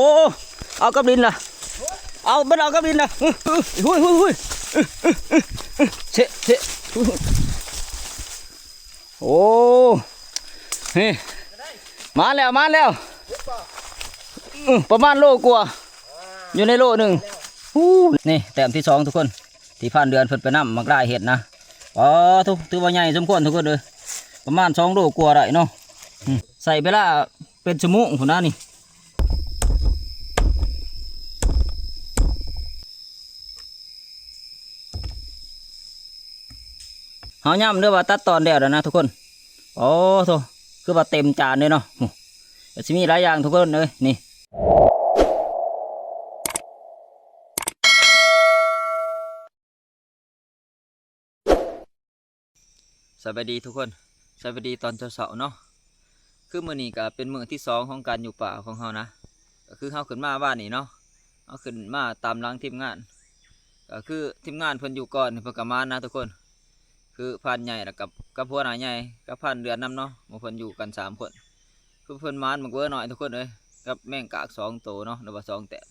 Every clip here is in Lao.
ໂອ້ ເອົາກັບດິນລະ ເອົາ ມັນເອົາກັບດິນລະ ຫຸຍຫຸຍຫຸຍ ເຊະເຊະ ໂອ້ ນີ້ ມາແລ້ວ ມາແລ້ວ ປະມານໂລກວ່າ ຢູ່ໃນໂລໜຶ່ງ ຫູ ນີ້ແຕ້ມທີສອງທຸກຄົນ ທີ່ຜ່ານເດືອນເພິ່ນໄປນຳໝາກລາຍເຮັດນະ ອໍ ຖືວ່າໃຫຍ່ສົມຄວນທຸກຄົນເອີຍ ປະມານສອງໂລກວ່າໄດ້ເນາະ ໃຊ້ເວລາເປັນຊົ່ວໂມງພຸ້ນນະນີ້ ເຮົາຍຳເດີວ່າຕັດຕອນແລ້ວແລ້ວນະທຸກຄົນ ໂອ້ໂທ້ ຄືວ່າເຕັມຈານເລີຍເນາະ ໂອ້ ກໍຊິມີຫຼາຍຢ່າງທຸກຄົນເອີຍ ນີ້ ສະບາຍດີທຸກຄົນ ສະບາຍດີຕອນເຊົ້າໆເນາະ ຄືມື້ນີ້ກະເປັນມື້ທີສອງຂອງການຢູ່ປ່າຂອງເຮົານະ ກະຄືເຮົາຂຶ້ນມາວານນີ້ເນາະ ເຮົາຂຶ້ນມາຕາມຫຼັງທີມງານ ກະຄືທີມງານເພິ່ນຢູ່ກ່ອນ ເພິ່ນກະມານະທຸກຄົນ ຄືພານໃຫຍ່ ແລ້ວກະກັບຫົວໜ້າໃຫຍ່ ກັບພານເດືອນນຳເນາະ ໝູ່ເພິ່ນຢູ່ກັນສາມຄົນ ຄືເພິ່ນມານໝາກເວີນ້ອຍທຸກຄົນເອີຍ ກັບແມງກາກສອງໂຕເນາະ ຫຼືວ່າສອງແຕ້ມ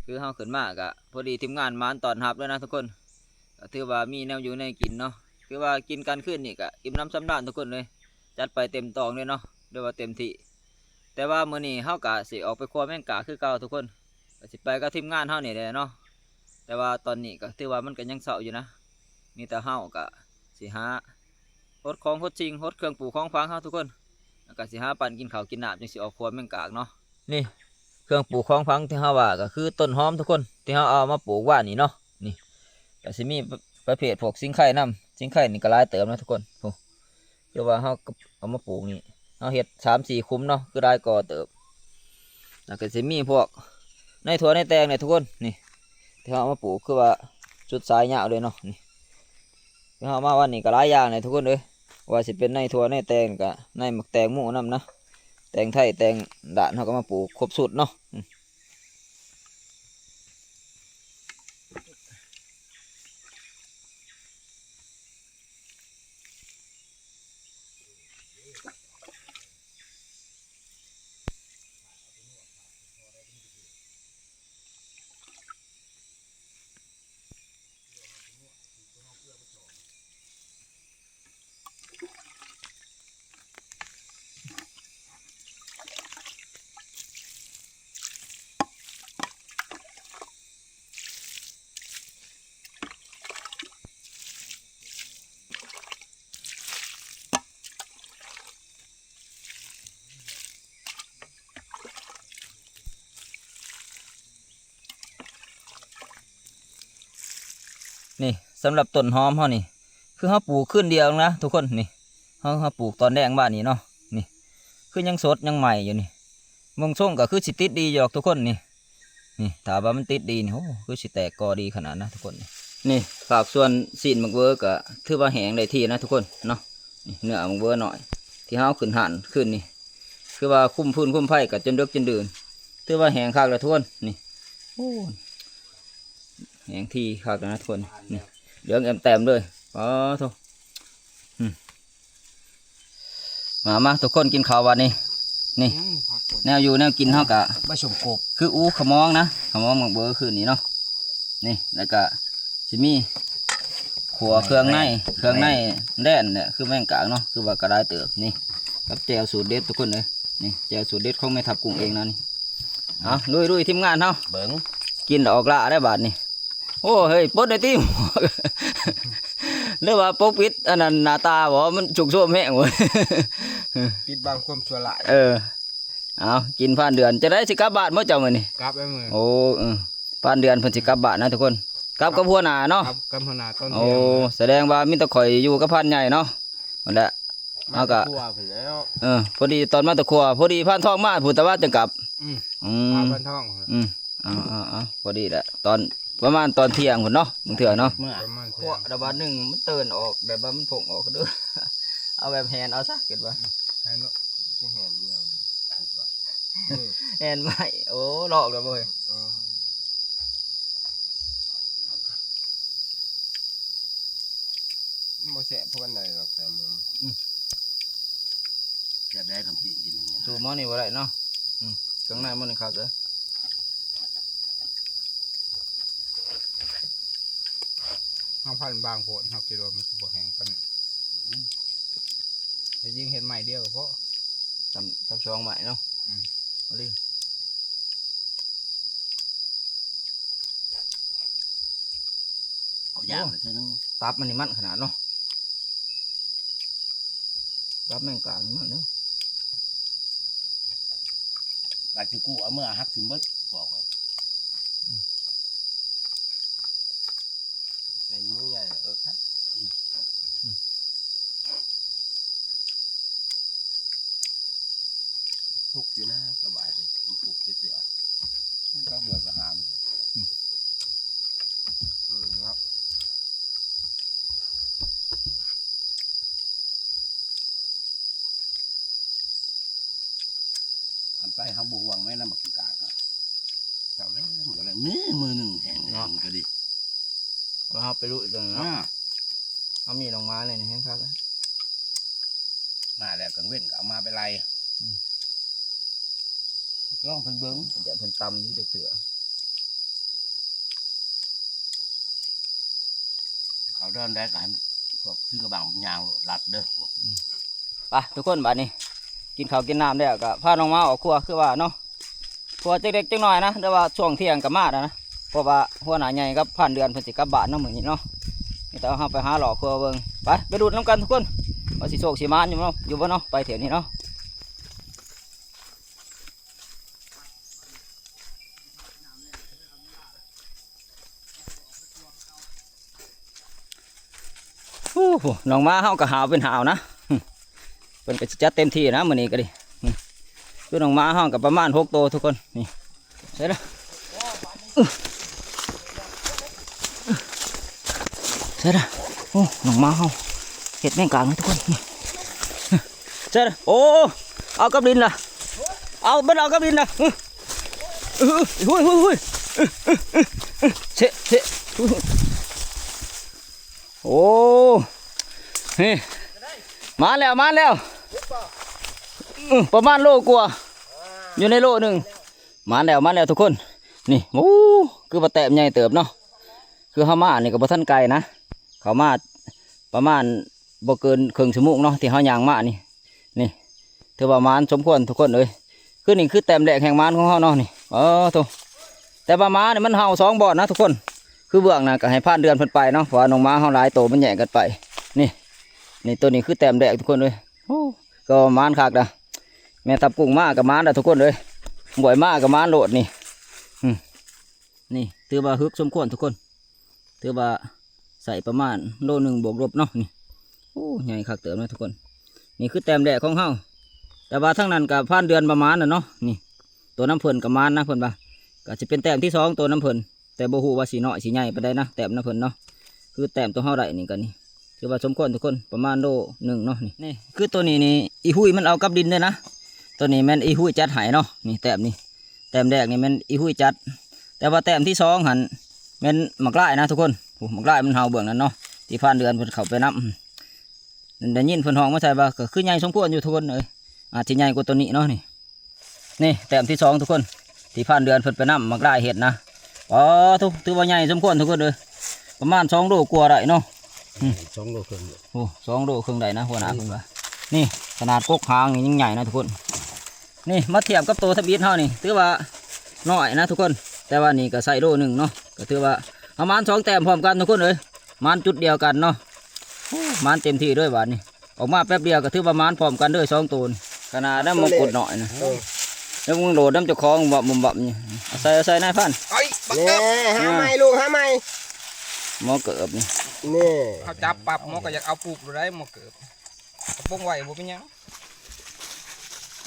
ຄືເຮົາຂຶ້ນມາກະພໍດີທີມງານມານຕ້ອນຮັບເລີຍນະທຸກຄົນ ກະຖືວ່າມີແນວຢູ່ແນວກິນເນາະ ຄືວ່າກິນກັນຄືນນີ້ກະອີ່ມໜຳສຳລານທຸກຄົນເລີຍ ຈັດໄປເຕັມຕອງເລີຍເນາະ ຫຼືວ່າເຕັມທີ່ ແຕ່ວ່າມື້ນີ້ເຮົາກະຊິອອກໄປຄົວແມງກາກຄືເກົ່າທຸກຄົນ ກະຊິໄປກັບທີມງານເຮົານີ້ແຫຼະເນາະ ແຕ່ວ່າຕອນນີ້ກະຖືວ່າມັນກະຍັງເຊົ້າຢູ່ນະ ມີແຕ່ເຮົາກະຊິຫາ ຫົດຂອງຫົດສິ່ງ ຫົດເຄື່ອງປູຂອງຝັງເຮົາທຸກຄົນ ແລ້ວກະຊິຫາປັ້ນກິນເຂົ້າກິນນ້ຳ ຈຶ່ງຊິອອກຄົວແມງກາກເນາະ ນີ້ເຄື່ອງປູຂອງຝັງທີ່ເຮົາວ່າກະຄືຕົ້ນຫອມທຸກຄົນ ທີ່ເຮົາເອົາມາປູກວານນີ້ເນາະ ນີ້ກະຊິມີປະເພດພວກສິງໄຄນຳ ສິງໄຄນີ້ກະຫຼາຍເຕີບນະທຸກຄົນ ໂອ້ ຄືວ່າເຮົາເອົາມາປູກນີ້ ເຮົາເຮັດສາມສີ່ຂຸມເນາະ ຄືຫຼາຍກໍເຕີບ ແລ້ວກະຊິມີພວກໃນຖົ່ວໃນແຕງນີ້ທຸກຄົນ ນີ້ ທີ່ເຮົາເອົາມາປູກ ຄືວ່າສຸດສາຍຍາວເລີຍເນາະ ນີ້ ທີ່ເຮົາມາວັນນີ້ກໍຫຼາຍຢ່າງເລີຍທຸກຄົນເອີຍ ວ່າຊິເປັນໃນຖົ່ວໃນແຕງ ກະໃນໝາກແຕງໂມນຳນະ ແຕງໄທແຕງດາດ ເຮົາກໍມາປູກຄົບຊຸດເນາະ ອືມ. ນີ້ ສຳລັບຕົ້ນຫອມເຮົານີ້ ຄືເຮົາປູກຄືນດຽວນະທຸກຄົນ ນີ້ ເຮົາ ເຮົາປູກຕອນແລງວານນີ້ເນາະ ນີ້ ຄືຍັງສົດຍັງໃໝ່ຢູ່ນີ້ ເບິ່ງຊົງກໍຄືຊິຕິດດີຢູ່ດອກທຸກຄົນ ນີ້ ນີ້ ຖ້າວ່າມັນຕິດດີນີ້ ໂອ້ ຄືຊິແຕກກໍດີຂະໜາດນະທຸກຄົນ ນີ້ ພາກສ່ວນຊີ້ນໝາກເວີກໍຖືວ່າແຫ້ງໄດ້ທີ່ນະທຸກຄົນເນາະ ນີ້ ເນື້ອໝາກເວີນ້ອຍ ທີ່ເຮົາຂຶ້ນຮ້ານຄືນນີ້ ຄືວ່າຄຸມຟືນຄຸມໄຟກໍຈົນເດິກຈົນດື່ນ ຖືວ່າແຫ້ງຄັກແລ້ວທຸກຄົນ ນີ້ ໂອ້ ແຫ້ງທີ່ຄັກແລ້ວນະທຸກຄົນ ນີ້ ເຫຼືອງແອມແຕ້ມເລີຍ ປາໂທ້ ອືມ ມາ ມາ ທຸກຄົນກິນເຂົ້າບາດນີ້ ນີ້ ຍັງພັກກ່ອນ ແນວຢູ່ແນວກິນເຮົາກະ ໃບສົມກົບ ຄືອູຂະມອງນະ ຂະມອງໝາກເບີຄືນນີ້ເນາະ ນີ້ ແລ້ວກະຊິມີ ຂົ້ວເຄື່ອງໃນ ເຄື່ອງໃນແດນແຫຼະ ຄືແມງກາກເນາະ ຄືວ່າກະຫຼາຍເຕີບ ນີ້ ກັບແຈ່ວສູດເດັດທຸກຄົນເອີຍ ນີ້ ແຈ່ວສູດເດັດຂອງແມ່ທັບກຸ້ງເອງນະນີ້ ເອົາ ລຸຍໆ ທີມງານເຮົາ ເບິ່ງ ກິນແລ້ວອອກລ້າໄດ້ບາດນີ້ ໂອ້ ເຮີ້ຍ ປົດໄດ້ຕິ ຫຼືວ່າປົກປິດອັນນັ້ນໜ້າຕາບໍ ມັນຊຸກໂຊມແຮງເວີຍ ປິດບັງຄວາມຊົ່ວຮ້າຍ ເອີ ເອົາ ກິນຜ່ານເດືອນ ຈັ່ງໃດຊິກັບບ້ານບໍ່ເຈົ້າມື້ນີ້? ກັບແລ້ວມື້ ໂອ້ ເອີ ຜ່ານເດືອນເພິ່ນຊິກັບບ້ານນະທຸກຄົນ ກັບກັບຫົວໜ້າເນາະ ກັບກັບຫົວໜ້າຕອນ ໂອ້ ທ່ຽງ ສະແດງວ່າມີແຕ່ຂ້ອຍຢູ່ກັບພານໃຫຍ່ເນາະ ຫັ້ນແຫຼະ ເຮົາກະ ມາແຕ່ຄົວພຸ້ນແລ້ວ ເອີ ພໍດີຕອນມາແຕ່ຄົວ ພໍດີພານທອງມາພຸ້ນ ແຕ່ວ່າຈັ່ງກັບ ອືມ ອືມ ພານທອງ ອືມ ເອົາໆໆ ພໍດີແຫຼະ ຕອນປະມານຕອນທ່ຽງພຸ້ນເນາະ ບາງເທື່ອເນາະ ເມື່ອ ປະມານທ່ຽງ ຄົວລະບາດໜຶ່ງ ມັນເຕີນອອກ ແບບວ່າມັນພົງອອກເດີ ເອົາແບບແຫນເອົາຊະ ຄິດວ່າ ແຫນເນາະ ຊິແຫນອີ່ຫຍັງ ຄິດວ່າ ແຫນໄມ້ ໂອ້ ລອກແລ້ວເວີຍ ເອີ ມັນບໍ່ແຊບເທົ່າປານໃດດອກ ໃສ່ໝູ ອືມ ແຊບແດ່ ຄັນປີ້ງກິນ ສູ້ໝໍນີ້ບໍ່ໄດ້ເນາະ ອືມ ເຄື່ອງໃນໝໍນີ້ຄັກເດີ ເຮົາພັນບາງໂພດ ເຮົາຄິດວ່າມັນຊິບໍ່ແຫ້ງປານນີ້. ອືມ ແຕ່ຍິງເຮັດໄມ້ດຽວກໍພໍ ຊຳ ຊຳສອງໄມ້ເນາະ. ອືມ ເອົາເລີຍ. ເອົາຢາກ ໂອ້ ເທື່ອໜຶ່ງ. ຕັບມັນນີ້ມັນຂະໜາດເນາະ ຕັບແມງການີ້ມັນເນາະ. ບາດຊິກູເອົາເມືອຫັກຖິ້ມເບິດ ບອກວ່າ ອືມ ໃສ່ໝູໃຫຍ່ ເອີ ຄັກ. ອືມ ອືມ ຜູກຢູ່ນາ ສະບາຍນີ້ ມັນຜູກເຮັດເສືອ ກໍເບື່ອກະຫາມ. ອືມ ເອີ ເນາະ. ອັນໄປເຮົາບໍ່ຫວງແມ່ນຳບັກກາເຮົາ ເຈົ້າແລ້ວ ມັນກໍໄດ້ມີມື້ໜຶ່ງແຮງເນາະ ມັນກໍດີ. ແລ້ວເຮົາໄປລຸຍຕົວນັ້ນເນາະ ອ່າ ເຮົາມີນ້ອງໝາໃນນີ້ແຮງຄັກເລີຍ. ມາແລ້ວກາງເວັນກໍເອົາມາໄປໄລ່. ອືມ ລອງເພິ່ນເບິ່ງ ຢ້ານເພິ່ນຕຳຢູ່ຈັກເທື່ອ. ເຂົາເດີນໄດ້ກໍໃຫ້ພວກຖືກະບັງຍ່າງໂລດລັດເດີ. ອືມ ໄປທຸກຄົນ ບາດນີ້ກິນເຂົ້າກິນນ້ຳແລ້ວກໍພານ້ອງໝາອອກຄົວ ຄືວ່າເນາະ ຄົວຈັກເລັກຈັກນ້ອຍນະ ແຕ່ວ່າຊ່ວງທ່ຽງກໍມາແລ້ວນະ ເພາະວ່າຫົວໜ້າໃຫຍ່ກັບພານເດືອນເພິ່ນຊິກັບບ້ານເນາະມື້ນີ້ເນາະ. ມີແຕ່ເຮົາໄປຫາເລາະຄົວເບິ່ງ ໄປ ໄປລຸ້ນນຳກັນທຸກຄົນ ວ່າຊິໂຊກຊິໝານຢູ່ເນາະ ຢູ່ບໍ່ເນາະ ໄປເທື່ອນີ້ເນາະ. ໂອ້ໂຫ ນ້ອງໝາເຮົາກໍຫາວເປັນຫາວນະ ເພິ່ນກໍຊິຈັດເຕັມທີ່ນະມື້ນີ້ກໍດີ. ຄືນ້ອງໝາເຮົາກໍປະມານຫົກໂຕທຸກຄົນ ນີ້ ໃສ່ລະ ໃສ່ລະ. ໂອ້ ນ້ອງໝາເຮົາເຮັດແມງກາງນະທຸກຄົນ ນີ້ ໃສ່ລະ. ໂອ້ ເອົາກັບດິນລະ ເອົາ ມັນເອົາກັບດິນລະ. ເອີ ເອີ ໂອ້ຍ ໂອ້ຍ ໂອ້ຍ ເຊະ ເຊະ. ໂອ້ ນີ້ ມາແລ້ວ ມາແລ້ວ. ອື ປະມານໂລກວ່າ ຢູ່ໃນໂລໜຶ່ງ. ມາແລ້ວ ມາແລ້ວທຸກຄົນ ນີ້. ໂອ້ ຄືວ່າແຕ້ມໃຫຍ່ເຕີບເນາະ. ຄືເຮົາມານີ້ກໍບໍ່ທັນໄກນະ ເຂົ້າມາປະມານບໍ່ເກີນເຄິ່ງຊົ່ວໂມງເນາະ ທີ່ເຮົາຍ່າງມານີ້. ນີ້ ຖືວ່າໝານສົມຄວນທຸກຄົນເອີຍ. ຄືນີ້ຄືແຕ້ມແລກແຫ່ງໝານຂອງເຮົາເນາະນີ້. ເອີ ໂທ້ ແຕ່ວ່າໝານີ້ມັນເຫົ່າສອງບ່ອນນະທຸກຄົນ. ຄືເບື້ອງນະກໍໃຫ້ພານເດືອນເພິ່ນໄປເນາະ ເພາະວ່ານ້ອງໝາເຮົາຫຼາຍໂຕ ມັນແຍກກັນໄປ. ນີ້ ນີ້ ໂຕນີ້ຄືແຕ້ມແລກທຸກຄົນເອີຍ. ໂອ້ ກໍໝານຄັກນະ. ແມ່ທັບກຸ້ງມາກໍໝານນະທຸກຄົນເອີຍ. ບວຍມາກໍໝານໂລດນີ້. ອືມ ນີ້ຖືວ່າຮຶກສົມຄວນທຸກຄົນ ຖືວ່າໃສ່ປະມານໂລໜຶ່ງບວກລົບເນາະ. ນີ້ ໂອ້ ໃຫຍ່ຄັກເຕີບນະທຸກຄົນ. ນີ້ຄືແຕ້ມແລກຂອງເຮົາ ແຕ່ວ່າທາງນັ້ນກໍພານເດືອນປະມານນະເນາະ. ນີ້ ໂຕນຳເພິ່ນກໍມານນະ ເພິ່ນວ່າ ກໍຊິເປັນແຕ້ມທີສອງໂຕນຳເພິ່ນ ແຕ່ບໍ່ຮູ້ວ່າຊິນ້ອຍຊິໃຫຍ່ປານໃດນະ ແຕ້ມນຳເພິ່ນເນາະ. ຄືແຕ້ມໂຕເຮົາໄດ້ນີ້ກໍນີ້ ຖືວ່າສົມຄວນທຸກຄົນ ປະມານໂລໜຶ່ງເນາະ. ນີ້ ນີ້ຄືໂຕນີ້ນີ້ ອີຮຸ້ຍມັນເອົາກັບດິນເດ້ນະ. ໂຕນີ້ແມ່ນອີຮຸ້ຍຈັດໃຫ້ເນາະ. ນີ້ແຕ້ມນີ້ ແຕ້ມແລກນີ້ແມ່ນອີຮຸ້ຍຈັດ ແຕ່ວ່າແຕ້ມທີສອງຫັ້ນແມ່ນໝາກລາຍນະທຸກຄົນ. ໂອ້ ໝາກລາຍມັນເຫົ່າເບື້ອງນັ້ນເນາະ ທີ່ພານເດືອນເພິ່ນເຂົ້າໄປນຳ. ໄດ້ຍິນເພິ່ນຮ້ອງມາໃສ່ວ່າກໍຄືໃຫຍ່ສົມຄວນຢູ່ທຸກຄົນເອີຍ ອາດຊິໃຫຍ່ກວ່າໂຕນີ້ເນາະ. ນີ້ ນີ້ແຕ້ມທີສອງທຸກຄົນ ທີ່ພານເດືອນເພິ່ນໄປນຳໝາກລາຍເຮັດນະ. ອໍ ທຸ ຖືວ່າໃຫຍ່ສົມຄວນທຸກຄົນເອີຍ ປະມານສອງໂລກວ່າໄດ້ເນາະ. ອືມ ສອງໂລເຄິ່ງ. ໂອ້ ສອງໂລເຄິ່ງໄດ້ນະ ຫົວໜ້າເພິ່ນວ່າ. ນີ້ ຂະໜາດກົກຫາງນີ້ຍັງໃຫຍ່ນະທຸກຄົນ. ນີ້ມາທຽບກັບໂຕທຳອິດເຮົານີ້ ຖືວ່ານ້ອຍນະທຸກຄົນ ແຕ່ວ່ານີ້ກໍໃສ່ໂລໜຶ່ງເນາະ. ກໍຖືວ່າເຮົາໝານສອງແຕ້ມພ້ອມກັນທຸກຄົນເອີຍ ໝານຈຸດດຽວກັນເນາະ. ໂອ້ ໝານເຕັມທີ່ເລີຍບາດນີ້ ອອກມາແປັບດຽວກໍຖືວ່າໝານພ້ອມກັນເດີ ສອງໂຕນີ້. ຂະໜາດນຳມົງກຸດນ້ອຍນະ ເອີ ແລ້ວມຶງໂດດນຳເຈົ້າຂອງບັບບັບນີ້. ເອົາໃສ່ ເອົາໃສ່ນາຍພັນ ໄອ້ບັກເກີບ ແນ່ ຫາໃໝ່ລູກ ຫາໃໝ່ ໝໍເກີບນີ້. ນີ້ ເຮົາຈັບປັບໝໍກໍຢາກເອົາປຸບໂລດໄດ໋ ໝໍເກີບ ກະປົງໄວ້ບໍ່ເປັນຫຍັງ.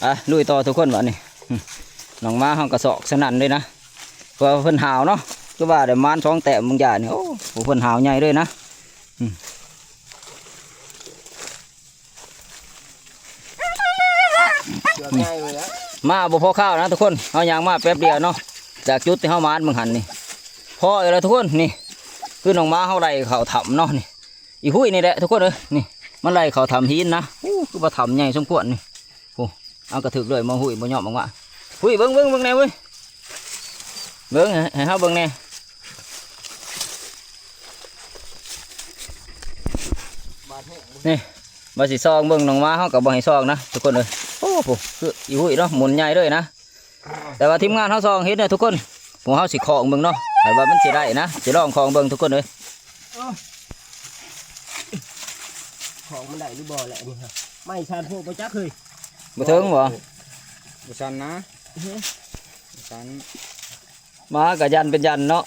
ອ່ະ ລຸຍຕໍ່ທຸກຄົນບາດນີ້. ອືມ ນ້ອງໝາເຮົາກະຊອກສະໜັ່ນເລີຍນະ ເພາະວ່າເພິ່ນຫາວເນາະ ຄືວ່າໄດ້ໝານສອງແຕ້ມບາງຢ່າງນີ້. ໂອ້ ເພິ່ນຫາວໃຫຍ່ເລີຍນະ. ອືມ ເຊືອກໃຫຍ່ເລີຍນະ ມາບໍ່ພໍຄາວນະທຸກຄົນ ເຮົາຍ່າງມາແປັບດຽວເນາະ ຈາກຈຸດທີ່ເຮົາໝານບາງຫັ້ນນີ້. ພໍອີກແລ້ວທຸກຄົນ ນີ້ ຄືນ້ອງໝາເຮົາໄລ່ເຂົ້າຖ້ຳເນາະນີ້. ອີຮຸ້ຍນີ້ແຫຼະທຸກຄົນເອີຍ ນີ້ ມັນໄລ່ເຂົ້າຖ້ຳຫີນນະ. ໂອ້ ຄືວ່າຖ້ຳໃຫຍ່ສົມຄວນນີ້. ໂອ້ ເອົາກະຖືກເລີຍ ມາຮຸ້ຍບໍ່ຍອມອອກມາ. ຮຸ້ຍ ເບິ່ງ ເບິ່ງ ເບິ່ງແດ່ເວີ້ຍ ເບິ່ງ ໃຫ້ ໃຫ້ເຮົາເບິ່ງແດ່. ນີ້ ວ່າຊິສ່ອງເບິ່ງ ນ້ອງໝາເຮົາກໍບໍ່ໃຫ້ສ່ອງນະທຸກຄົນເອີຍ. ໂອ້ ຜູ້ ຄືອີຫຸ້ຍເນາະ ໝຸນໃຫຍ່ເລີຍນະ. ແຕ່ວ່າທີມງານເຮົາສ່ອງເຫັນນະທຸກຄົນ. ພວກເຮົາຊິຂອງເບິ່ງເນາະ ໃຫ້ວ່າມັນຊິໄດ້ນະ. ຊິລອງຂອງເບິ່ງທຸກຄົນເອີຍ. ຂອງມັນໄດ້ຫຼືບໍ່ແຫຼະນີ້ຮະ. ໄມ້ຊານໂພບໍ່ຈັກເຮີ້ຍ. ບໍ່ເຖິງບໍ່? ບໍ່ຊັນນະ. ບໍ່ຊັນ. ໝາກໍຢ້ານເປັນຢ້ານເນາະ.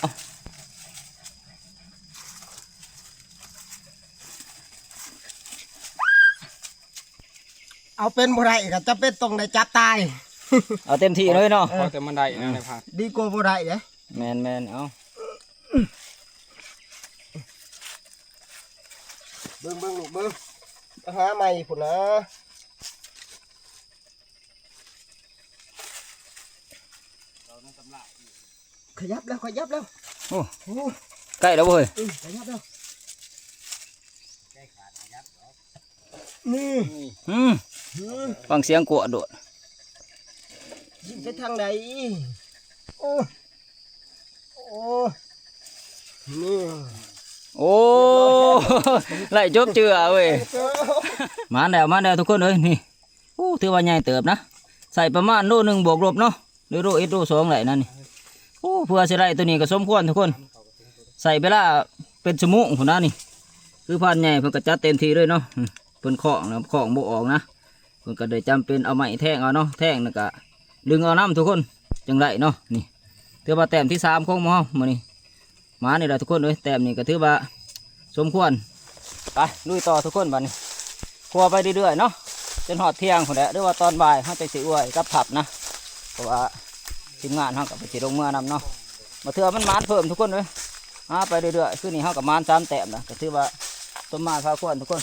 ເອົາເປັນບໍ່ໄດ້ກໍຈຳເປັນຕ້ອງໄດ້ຈັບຕາຍ. ເອົາເຕັມທີ່ເລີຍເນາະ. ເອີ ພໍແຕ່ມັນໄດ້ນະ ໄດ້ພາດ. ດີກວ່າບໍ່ໄດ້ເດ້. ແມ່ນໆ ເອົາ ເບິ່ງໆ ລູກເບິ່ງ ໄປຫາໃໝ່ພຸ້ນນະ. ຂະຫຍັບແລ້ວ ຂະຫຍັບແລ້ວ. ໂອ້ ໂອ້ ໃກ້ແລ້ວເວີ້ຍ. ອື ຂະຫຍັບແລ້ວ. ນີ້ ອື ອື ຟັງສຽງກົວໂດດ. ຍິງໄປທາງໃດ? ໂອ້ ໂອ້ ນີ້ ໂອ້ ໄລ່ຈົບເຈື່ອເວີ້ຍ. ມາແລ້ວ ມາແລ້ວທຸກຄົນເອີຍ. ນີ້ ໂອ້ ຖືວ່າໃຫຍ່ເຕີບນະ. ໃສ່ປະມານໂລໜຶ່ງບວກລົບເນາະ ຫຼືໂລເອັດໂລສອງໄດ້ນະນີ້. ໂອ້ ເພື່ອຊິໄດ້ໂຕນີ້ກໍສົມຄວນທຸກຄົນ. ໃຊ້ເວລາເປັນຊົ່ວໂມງພຸ້ນນະນີ້. ຄືພານໃຫຍ່ເພິ່ນກໍຈັດເຕັມທີ່ເລີຍເນາະ. ເພິ່ນຄ້ອງນະ ຄ້ອງບໍ່ອອກນະ. ເພິ່ນກໍໄດ້ຈຳເປັນເອົາໄມ້ແທງເອົາເນາະ. ແທງແລ້ວກໍດຶງເອົານຳທຸກຄົນ ຈັ່ງໄດ້ເນາະ. ນີ້ ຖືວ່າແຕ້ມທີສາມຂອງໝູ່ເຮົາມື້ນີ້. ມານີ້ແຫຼະທຸກຄົນເອີຍ. ແຕ້ມນີ້ກໍຖືວ່າສົມຄວນ. ໄປລຸຍຕໍ່ທຸກຄົນບັດນີ້. ຄົວໄປເລື້ອຍໆເນາະ ຈົນຮອດທ່ຽງພຸ້ນແຫຼະ ຫຼືວ່າຕອນບ່າຍເຮົາຈັ່ງຊິອວຍກັບທັບນະ. ເພາະວ່າທີມງານເຮົາກໍໄປຊິລົງເມືອນຳເນາະ. ບາງເທື່ອມັນໝານເພີ່ມທຸກຄົນເອີຍ. ຫາໄປເລື້ອຍໆ. ຄືນີ້ເຮົາກໍໝານສາມແຕ້ມນະ ກໍຖືວ່າສົມມາພາຄວນທຸກຄົນ.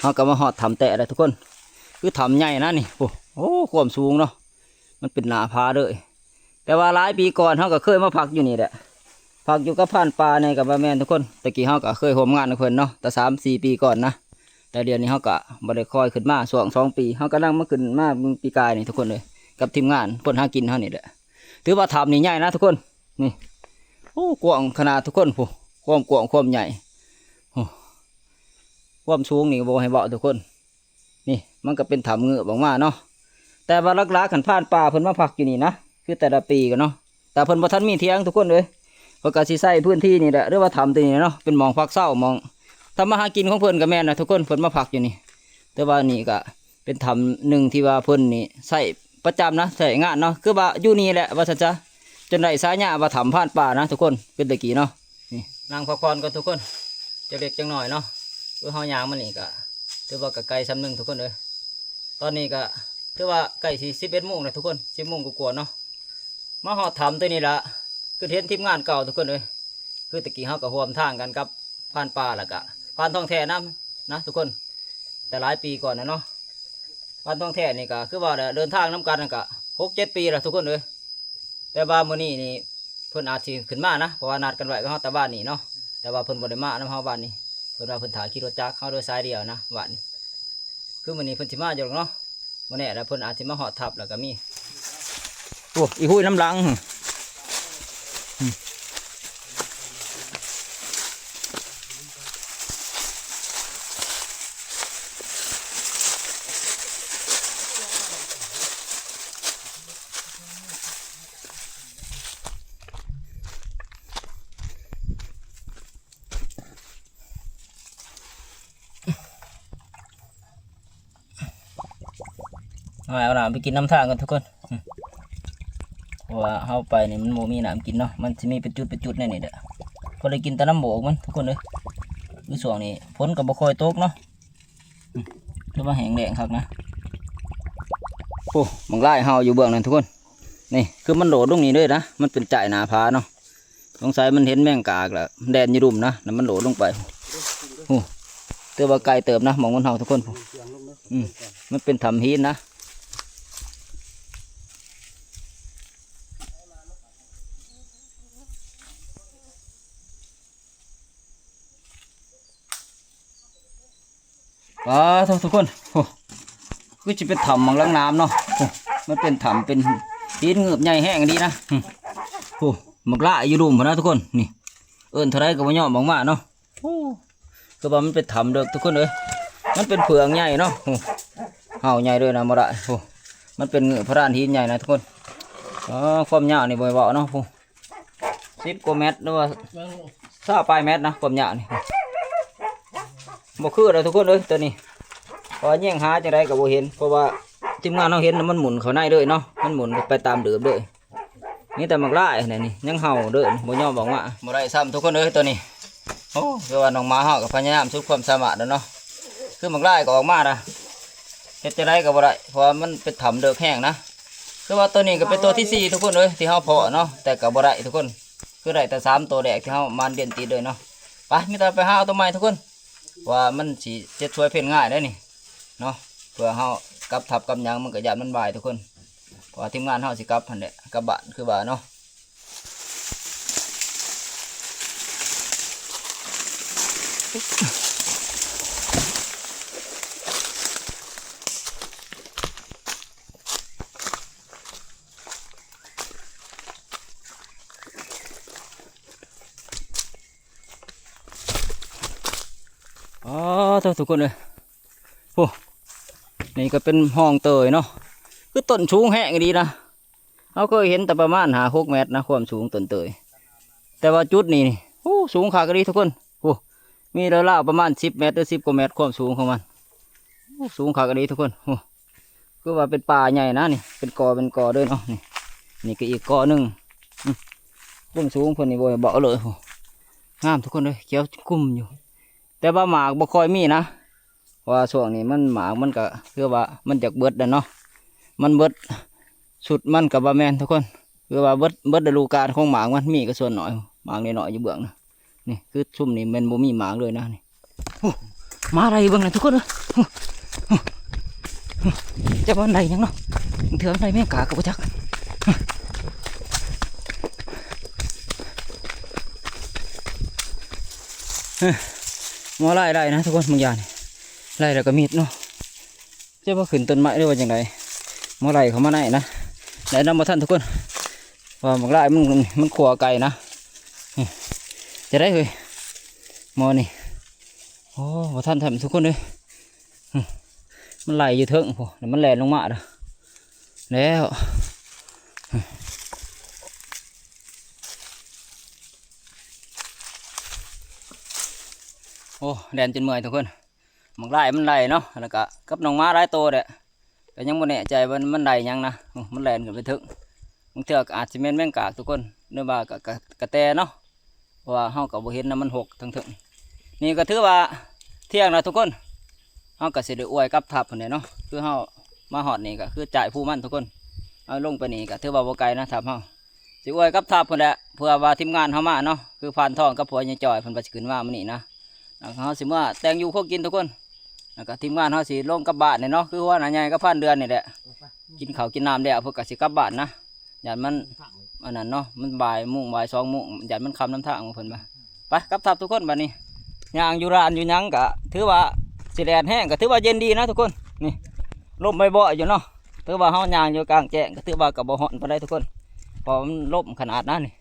ເຮົາກໍມາຮອດຖ້ຳແຕ້ແລ້ວທຸກຄົນ. ຄືຖ້ຳໃຫຍ່ນະນີ້. ໂອ້ ໂອ້ ຄວາມສູງເນາະ ມັນເປັນໜ້າຜາເລີຍ. ແຕ່ວ່າຫຼາຍປີກ່ອນເຮົາກໍເຄີຍມາພັກຢູ່ນີ້ແຫຼະ. ພັກຢູ່ກັບພານປ່ານີ້ກໍບໍ່ແມ່ນທຸກຄົນ. ແຕ່ກີ້ເຮົາກໍເຄີຍຮ່ວມງານກັບເພິ່ນເນາະ ແຕ່ສາມສີ່ປີກ່ອນນະ. ແຕ່ດຽວນີ້ເຮົາກໍບໍ່ໄດ້ຄ່ອຍຂຶ້ນມາ. ຊ່ວງສອງປີ ເຮົາກຳລັງມາຂຶ້ນມາເມື່ອປີກາຍນີ້ທຸກຄົນເອີຍ ກັບທີມງານຄົ້ນຫາກິນເຮົານີ້ແຫຼະ. ຖືວ່າຖ້ຳນີ້ໃຫຍ່ນະທຸກຄົນ. ນີ້ ໂອ້ ກວ້າງຂະໜາດທຸກຄົນ. ຜູ້ ຄວາມກວ້າງຄວາມໃຫຍ່. ໂອ້ ຄວາມສູງນີ້ບໍ່ໃຫ້ເວົ້າທຸກຄົນ. ນີ້ມັນກໍເປັນຖ້ຳເງີອອກມາເນາະ. ແຕ່ວ່າຫຼັກໆ ຄັນພານປ່າເພິ່ນມາພັກຢູ່ນີ້ນະ ຄືແຕ່ລະປີກໍເນາະ. ແຕ່ເພິ່ນບໍ່ທັນມີຖຽງທຸກຄົນເອີຍ. ເພິ່ນກໍຊິໃຊ້ພື້ນທີ່ນີ້ແຫຼະ ຫຼືວ່າຖ້ຳຕົວນີ້ເນາະ ເປັນໝ່ອງພັກເຊົາ ໝ່ອງທຳມາຫາກິນຂອງເພິ່ນກໍແມ່ນນະທຸກຄົນ. ເພິ່ນມາພັກຢູ່ນີ້. ແຕ່ວ່ານີ້ກໍ ເປັນຖ້ຳໜຶ່ງທີ່ວ່າເພິ່ນນີ້ໃຊ້ປະຈຳນະ ໃຊ້ງານເນາະ. ຄືວ່າຢູ່ນີ້ແຫຼະວ່າຊັ້ນຊະ ຈົນໄດ້ສາຍາວ່າຖ້ຳພານປ່ານະທຸກຄົນ ຄືແຕ່ກີ້ເນາະ. ນີ້ ນັ່ງພັກຜ່ອນກ່ອນທຸກຄົນ ຈັກເລັກຈັກນ້ອຍເນາະ. ຄືເຮົາຍ່າງມານີ້ກໍຖືວ່າກໍໄກສ່ຳໜຶ່ງທຸກຄົນເອີຍ. ຕອນນີ້ກໍຖືວ່າໃກ້ຊິສິບເອັດໂມງແລ້ວທຸກຄົນ ສິບໂມງກວ່າໆເນາະ. ມາຮອດຖ້ຳຕົວນີ້ລະ ຄືເຫັນທີມງານເກົ່າທຸກຄົນເອີຍ. ຄືແຕ່ກີ້ເຮົາກໍຮ່ວມທາງກັນກັບພານປ່າ ແລ້ວກໍພານທອງແທ້ນຳນະທຸກຄົນ ແຕ່ຫຼາຍປີກ່ອນນະເນາະ. ພານທອງແທ້ນີ້ກໍຄືວ່າແຫຼະ ເດີນທາງນຳກັນນັ້ນກໍຫົກເຈັດປີແລ້ວທຸກຄົນເອີຍ. ແຕ່ວ່າມື້ນີ້ນີ້ເພິ່ນອາດຊິຂຶ້ນມານະ ເພາະວ່ານັດກັນໄວ້ກັບເຮົາແຕ່ວານນີ້ເນາະ. ແຕ່ວ່າເພິ່ນບໍ່ໄດ້ມານຳເຮົາວານນີ້. ເພິ່ນວ່າເພິ່ນຖ້າຂີ່ລົດຈັກເຮົາໂດຍສາຍດຽວນະວານນີ້. ຄືມື້ນີ້ເພິ່ນຊິມາຢູ່ດອກເນາະ. ບໍ່ແນ່ລະ ເພິ່ນອາດຊິມາຮອດທັບແລ້ວກໍມີ. ໂອ້ ອີຫຸ້ຍນຳຫຼັງ. ເອົາ ເອົານ້ຳໄປກິນນຳທາງກ່ອນທຸກຄົນ. ອືມ ເພາະວ່າເຮົາໄປນີ້ມັນບໍ່ມີນ້ຳກິນເນາະ. ມັນຊິມີເປັນຈຸດເປັນຈຸດແນວນີ້ແຫຼະ. ພໍໄດ້ກິນແຕ່ນ້ຳໂບກມັນທຸກຄົນເອີຍ. ຄືຊ່ວງນີ້ຝົນກໍບໍ່ຄ່ອຍຕົກເນາະ. ອືມ ຖືວ່າແຫ້ງແລ້ງຄັກນະ. ໂອ້ ບັກລາຍເຮົາຢູ່ເບື້ອງນັ້ນທຸກຄົນ. ນີ້ ຄືມັນໂດດລົງນີ້ເລີຍນະ. ມັນເປັນຈ້າຍໜ້າຜາເນາະ. ສົງໄສມັນເຫັນແມງກາກແລ້ວ ແລ່ນຢູ່ລຸ່ມນະ ແລ້ວມັນໂດດລົງໄປ. ໂອ້ ຖືວ່າໄກເຕີບນະ ໝ່ອງມັນເຮົາທຸກຄົນ. ອືມ ມັນເປັນຖ້ຳຫີນນະ. ປາໂທ້ ທຸກຄົນ ໂອ້ ຄືຊິເປັນຖ້ຳໝ່ອງຫຼັງນ້ຳເນາະ. ໂອ້ ມັນເປັນຖ້ຳເປັນຫີນງືບໃຫຍ່ແຮງອີ່ຫຼີນະ. ໂອ້ ບັກຫຼາຍຢູ່ລຸ່ມພຸ້ນນະທຸກຄົນ. ນີ້ ເອີ້ນເທົ່າໃດກໍບໍ່ຍອມອອກມາເນາະ. ໂອ້ ຄືວ່າມັນເປັນຖ້ຳເດິກທຸກຄົນເອີຍ. ມັນເປັນເຟືອງໃຫຍ່ເນາະ. ໂອ້ ເຫົ່າໃຫຍ່ເລີຍນະ ບໍ່ໄດ້. ໂອ້ ມັນເປັນງືບພະດານຫີນໃຫຍ່ນະທຸກຄົນ. ອໍ ຄວາມຍາວນີ້ບໍ່ໃຫ້ເວົ້າເນາະ. ໂອ້ ສິບກວ່າແມັດ ຫຼືວ່າຊາວປາຍແມັດນະ ຄວາມຍາວນີ້. ບໍ່ຄືດອກທຸກຄົນເອີຍ ໂຕນີ້. ເພາະວ່າແຍງຫາຈັ່ງໃດກໍບໍ່ເຫັນ ເພາະວ່າທີມງານເຮົາເຫັນມັນໝຸ່ນເຂົ້າໃນເລີຍເນາະ. ມັນໝຸ່ນໄປຕາມເດີມເລີຍ. ມີແຕ່ບັກຫຼາຍແນວນີ້ຍັງເຫົ່າເດີ ບໍ່ຍອມອອກມາ. ບໍ່ໄດ້ຊ້ຳທຸກຄົນເອີຍໂຕນີ້. ໂອ້ ຄືວ່ານ້ອງໝາເຮົາກໍພະຍາຍາມສຸດຄວາມສາມາດແລ້ວເນາະ. ຄືບັກຫຼາຍກໍອອກມາລະ ເຮັດຈັ່ງໃດກໍບໍ່ໄດ້ ເພາະວ່າມັນເປັນຖ້ຳເດິກແຮງນະ. ຄືວ່າໂຕນີ້ກໍເປັນໂຕທີສີ່ທຸກຄົນເອີຍ ທີ່ເຮົາເພາະເນາະ ແຕ່ກໍບໍ່ໄດ້ທຸກຄົນ. ຄືໄດ້ແຕ່ສາມໂຕແລກທີ່ເຮົາມາລຽນຕິດເລີຍເນາະ. ໄປ ມີແຕ່ໄປຫາເອົາໂຕໃໝ່ທຸກຄົນ ວ່າມັນຊິເຈັດສວຍເພນງ່າຍໄດ໋ນີ້ເນາະ. ເພື່ອເຮົາກັບທັບກັບຫຍັງ ມັນກໍຢ້ານມັນບາຍທຸກຄົນ. ເພາະວ່າທີມງານເຮົາຊິກັບຫັ້ນແຫຼະ ກັບບ້ານຄືວ່າເນາະ. ອໍ ໂທ້ ທຸກຄົນເອີຍ ໂອ້ ນີ້ກໍເປັນຮ່ອງເຕີຍເນາະ. ຄືຕົ້ນສູງແຮງອີ່ຫຼີນະ. ເຮົາເຄີຍເຫັນແຕ່ປະມານຫ້າຫົກແມັດນະ ຄວາມສູງຕົ້ນເຕີຍ. ແຕ່ວ່າຈຸດນີ້ນີ້ ໂອ້ ສູງຄັກອີ່ຫຼີທຸກຄົນ. ໂອ້ ມີລາວໆປະມານສິບແມັດ ຫຼື ສິບກວ່າແມັດ ຄວາມສູງຂອງມັນ. ໂອ້ ສູງຄັກອີ່ຫຼີທຸກຄົນ. ໂອ້ ຄືວ່າເປັນປ່າໃຫຍ່ນະນີ້ ເປັນກໍເປັນກໍເດີເນາະ. ນີ້ ນີ້ກໍອີກກໍໜຶ່ງ. ອືມ ຄວາມສູງເພິ່ນນີ້ບໍ່ໃຫ້ເວົ້າເລີຍ. ໂອ້ ງາມທຸກຄົນເອີຍ ຂຽວກຸ້ມຢູ່. ແຕ່ວ່າໝາກບໍ່ຄ່ອຍມີນະ ເພາະວ່າຊ່ວງນີ້ມັນ ໝາກມັນກໍຄືວ່າມັນຢາກເບິດແລ້ວເນາະ. ມັນເບິດຊຸດມັນກໍບໍ່ແມ່ນທຸກຄົນ ຄືວ່າເບິດ ເບິດລະດູການຂອງໝາກມັນ ມີກໍສ່ວນໜ້ອຍ. ໝາກນ້ອຍໆຢູ່ເບື້ອງນະ. ນີ້ຄືຊຸມນີ້ແມ່ນບໍ່ມີໝາກເລີຍນະນີ້. ໂອ້ ໝາໄລ່ເບິ່ງນະທຸກຄົນເອີຍ. ໂອ້ ໂອ້ ຈັກວ່າໄລ່ຫຍັງເນາະ ເທື່ອໄລ່ແມງກາກໍບໍ່ຈັກ. ໝາໄລ່ໄລ່ນະທຸກຄົນ ບາງຢ່າງນີ້ໄລ່ແລ້ວກໍມິດເນາະ. ຈະວ່າຂຶ້ນຕົ້ນໄມ້ ຫຼືວ່າຈັ່ງໃດ ມາໄລ່ເຂົ້າມາໃນນະ. ແລະນຳບໍ່ທັນທຸກຄົນ ວ່າບັກຫຼາຍມັນ ມັນຂົວໄກນະ. ນີ້ ຈະໄດ້ເຮີ້ຍ ໝໍນີ້. ໂອ້ ບໍ່ທັນແທ້ທຸກຄົນເອີຍ. ມັນໄລ່ຢູ່ເທິງພຸ້ນ ແລ້ວມັນແລ່ນລົງມາເດີ້ ແລ້ວ. ໂອ້ ແລ່ນຈົນເມື່ອຍທຸກຄົນ. ບັກຫຼາຍມັນໄລ່ເນາະ ແລ້ວກະກັບນ້ອງໝາຫຼາຍໂຕແຫຼະ ກະຍັງບໍ່ແນ່ໃຈວ່າມັນໄລ່ຫຍັງນະ. ໂອ້ ມັນແລ່ນຂຶ້ນໄປເທິງ ບາງເທື່ອກະອາດຊິແມ່ນແມງກາກທຸກຄົນ ຫຼືວ່າກະ ກະ ກະແຕເນາະ ເພາະວ່າເຮົາກະບໍ່ເຫັນນະ ມັນຮົກທາງເທິງ. ນີ້ກະຖືວ່າທ່ຽງລະທຸກຄົນ ເຮົາກະຊິໄດ້ອວຍກັບທັບຫັ້ນແຫຼະເນາະ. ຄືເຮົາມາຮອດນີ້ກະຄືຈາຍພູມັນທຸກຄົນ ເຮົາລົງໄປນີ້ກະຖືວ່າບໍ່ໄກນະ ທັບເຮົາ. ຊິອວຍກັບທັບພຸ້ນແຫຼະ ເພື່ອວ່າທີມງານເຮົາມາເນາະ ຄືພານທອງກັບຜົວໃຫຍ່ຈ່ອຍເພິ່ນວ່າຊິຂຶ້ນມາມື້ນີ້ນະ. ແລ້ວເຮົາຊິເມືອແຕ່ງຢູ່ຄົວກິນທຸກຄົນ ແລ້ວກໍທີມງານເຮົາຊິລົງກັບບ້ານນີ້ເນາະ ຄືຫົວໜ້າໃຫຍ່ກັບພານເດືອນນີ້ແຫຼະ ກິນເຂົ້າກິນນ້ຳແລ້ວເພິ່ນກໍຊິກັບບ້ານນະ. ຢ້ານມັນອັນນັ້ນເນາະ ມັນບ່າຍໂມງ ບ່າຍສອງໂມງ ຢ້ານມັນຄ່ຳນຳທາງເພິ່ນວ່າ. ໄປກັບທັບທຸກຄົນ ບາດນີ້ຍ່າງຢູ່ລານຢູ່ຫຍັງກໍຖືວ່າ ຊິແດດແຮງກໍຖືວ່າເຢັນດີນະທຸກຄົນ. ນີ້ລົມບໍ່ໆຢູ່ເນາະ ຖືວ່າເຮົາຍ່າງຢູ່ກາງແຈ້ງກໍຖືວ່າກໍບໍ່ຮ້ອນປານໃດທຸກຄົນ ເພາະວ່າມັນລົມຂະໜາດນັ້ນນີ້.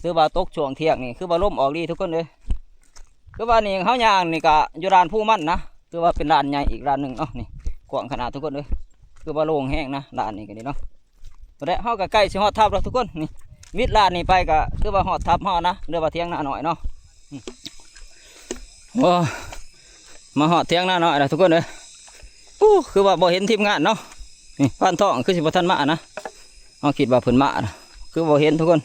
ຖືວ່າຕົກຊ່ວງທ່ຽງນີ້ ຄືວ່າລົມອອກດີທຸກຄົນເອີຍ. ຄືວ່ານີ້ເຮົາຍ່າງນີ້ກະຢູ່ລານພູມັນນະ ຖືວ່າເປັນລານໃຫຍ່ອີກລານໜຶ່ງເນາະ. ນີ້ກວ້າງຂະໜາດທຸກຄົນເອີຍ ຄືວ່າໂລ່ງແຮງນະ ລານນີ້ກໍດີເນາະ. ແລະເຮົາກໍໃກ້ຊິຮອດທັບແລ້ວທຸກຄົນ. ນີ້ວິດລານນີ້ໄປກໍຖືວ່າຮອດທັບເຮົານະ ຫຼືວ່າຖຽງນານ້ອຍເນາະ. ໂອ້ ມາຮອດຖຽງນານ້ອຍແລ້ວທຸກຄົນເອີຍ. ໂອ້ ຄືວ່າບໍ່ເຫັນທີມງານເນາະ. ນີ້ພານທອງຄືຊິບໍ່ທັນມານະ ເຮົາຄິດວ່າເພິ່ນມານະ ຄືບໍ່ເຫັນທຸກຄົນ.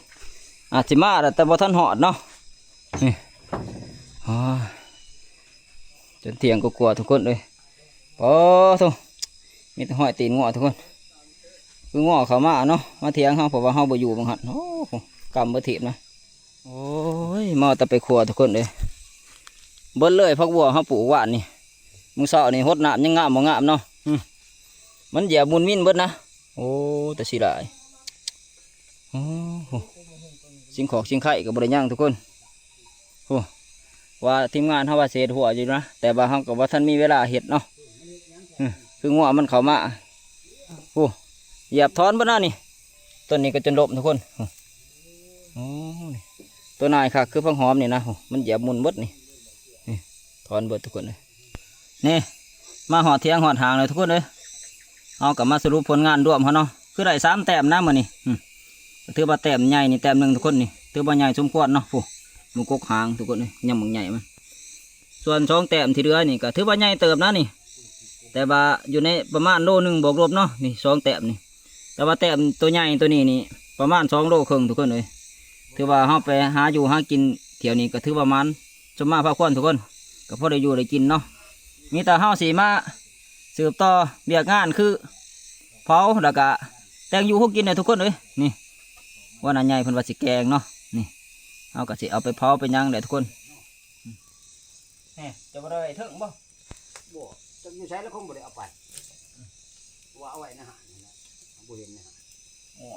ອາດຊິມາແລ້ວ ແຕ່ບໍ່ທັນຮອດເນາະ. ນີ້ ໂອ້ຍ ຈົນທ່ຽງກວ່າໆ ທຸກຄົນເອີຍ. ປາໂທ້ ມີແຕ່ຮອຍຕີນງົວທຸກຄົນ. ຄືງົວເຂົ້າມາເນາະ ມາຖຽງເຮົາ ເພາະວ່າເຮົາບໍ່ຢູ່ໝ່ອງຫັ້ນ. ໂອ້ ກຳບໍ່ຖີບນະ. ໂອ້ຍ ເມົາແຕ່ໄປຂົ້ວທຸກຄົນເອີຍ. ເບິດເລີຍ ຜັກບົວເຮົາປູກວານນີ້ ມື້ເຊົ້ານີ້ຫົດນ້ຳຍັງງາມບໍ່ງາມເນາະ. ອື ມັນຢຽບໝຸ່ນມິນເບິດນະ. ໂອ້ ແຕ່ເສຍດາຍ. ໂອ້ໂຫ ສິ່ງຂອກສິ່ງໄຂ່ກໍບໍ່ໄດ້ຍັງທຸກຄົນ. ໂອ້ ວ່າທີມງານເຮົາວ່າຊິເຮັດຮົ້ວຢູ່ນະ ແຕ່ວ່າເຮົາກໍບໍ່ທັນມີເວລາເຮັດເນາະ. ອື ຄືງົວມັນເຂົ້າມາ. ໂອ້ ຢຽບຖອນເບິດນະນີ້. ຕົ້ນນີ້ກໍຈົນລົ້ມທຸກຄົນ. ໂອ້ ນີ້ ໂຕໜ່າຍຄັກຄືຜັກຫອມນີ້ນະ. ໂອ້ ມັນຢຽບໝຸ່ນເບິດນີ້. ນີ້ ຖອນເບິດທຸກຄົນເອີຍ. ນີ້ ມາຮອດຖຽງຮອດຫ້າງແລ້ວທຸກຄົນເອີຍ. ເຮົາກໍມາສະຫຼຸບຜົນງານລວມເຮົາເນາະ. ຄືໄດ້ສາມແຕ້ມນະມື້ນີ້. ອືມ ກໍຖືວ່າແຕ້ມໃຫຍ່ນີ້ແຕ້ມໜຶ່ງທຸກຄົນນີ້. ຖືວ່າໃຫຍ່ສົມຄວນເນາະ. ພຸ້ນ ໝູ່ກົກຫາງທຸກຄົນເອີຍ. ຍັງບັກໃຫຍ່ມັນ. ສ່ວນສອງແຕ້ມທີ່ເຫຼືອນີ້ກໍຖືວ່າໃຫຍ່ເຕີບນະນີ້. ແຕ່ວ່າຢູ່ໃນປະມານໂລໜຶ່ງບວກລົບເນາະ. ນີ້ສອງແຕ້ມນີ້. ແຕ່ວ່າແຕ້ມໂຕໃຫຍ່ໂຕນີ້ນີ້ປະມານສອງໂລເຄິ່ງທຸກຄົນເອີຍ. ຖືວ່າເຮົາໄປຫາຢູ່ຫາກິນທ່ຽວນີ້ກໍຖືວ່າໝານ ສົມມາພາຄວນທຸກຄົນ ກໍພໍໄດ້ຢູ່ໄດ້ກິນເນາະ. ມີແຕ່ເຮົາຊິມາສືບຕໍ່ວຽກງານຄືເຜົາ ແລ້ວກະແຕ່ງຢູ່ຄົວກິນເດີທຸກຄົນເອີຍ. ນີ້ ຫົວໜ້າໃຫຍ່ເພິ່ນວ່າຊິແກງເນາະ. ນີ້ ເຮົາກໍຊິເອົາໄປເຜົາໄປຫຍັງແຫຼະທຸກຄົນ. ແນ່ ຈະບໍ່ໄດ້ໄວ້ເທິງບໍ່? ບໍ່ ຈັກຢູ່ໃສແລ້ວ ຄົງບໍ່ໄດ້ເອົາໄປ. ວ່າເອົາໄວ້ໃນຮ້ານນີ້ແຫຼະ ບໍ່ເຫັນໃນຮ້ານ. ໂອ້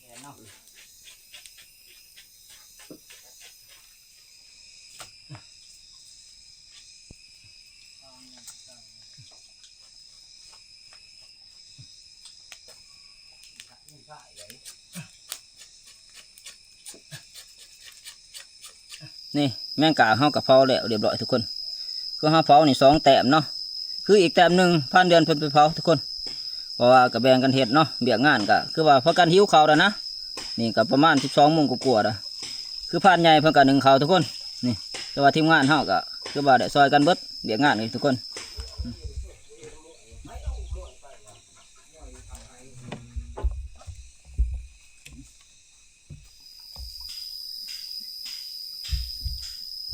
ແມ່ນເນາະ. ນີ້ແມງກາເຮົາກໍເຜົາແລ້ວຮຽບຮ້ອຍທຸກຄົນ. ຄືເຮົາເຜົານີ້ສອງແຕ້ມເນາະ. ຄືອີກແຕ້ມໜຶ່ງພານເດືອນເພິ່ນໄປເຜົາທຸກຄົນ. ເພາະວ່າກໍແບ່ງກັນເຮັດເນາະ. ວຽກງານກໍຄືວ່າພາກັນຫິວເຂົ້າແລ້ວນະ. ນີ້ກໍປະມານສິບສອງໂມງກວ່າໆແລ້ວ. ຄືພານໃຫຍ່ເພິ່ນກໍໜຶ້ງເຂົ້າທຸກຄົນ. ນີ້ ແຕ່ວ່າທີມງານເຮົາກໍຄືວ່າໄດ້ຊ່ອຍກັນເບິດວຽກງານນີ້ທຸກຄົນ.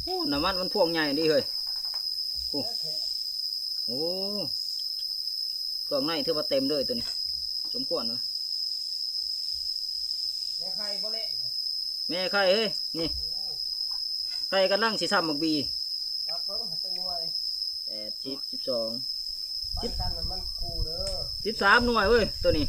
ໂອ້ ນ້ຳມັນມັນພວງໃຫຍ່ເດ້ເຮີ້ຍ. ໂອ້ ໂອ້ ເຄື່ອງໃນຖືວ່າເຕັມເລີຍໂຕນີ້. ສົມຄວນເນາະ. ແມ່ໄຂ່ບໍ່ແລະ ແມ່ໄຂ່ເຮີ້ຍ. ນີ້ ໂອ້ ໄຂ່ກຳລັງຊິຊ້ຳໝາກບີ. ນັບເບິ່ງໃຫ້ຈັກໜ່ວຍ. ແປດ ສິບ ສິບສອງ ປານກັນມັນຄູ່ເດີ. ສິບສາມໜ່ວຍເວີ້ຍໂຕນີ້.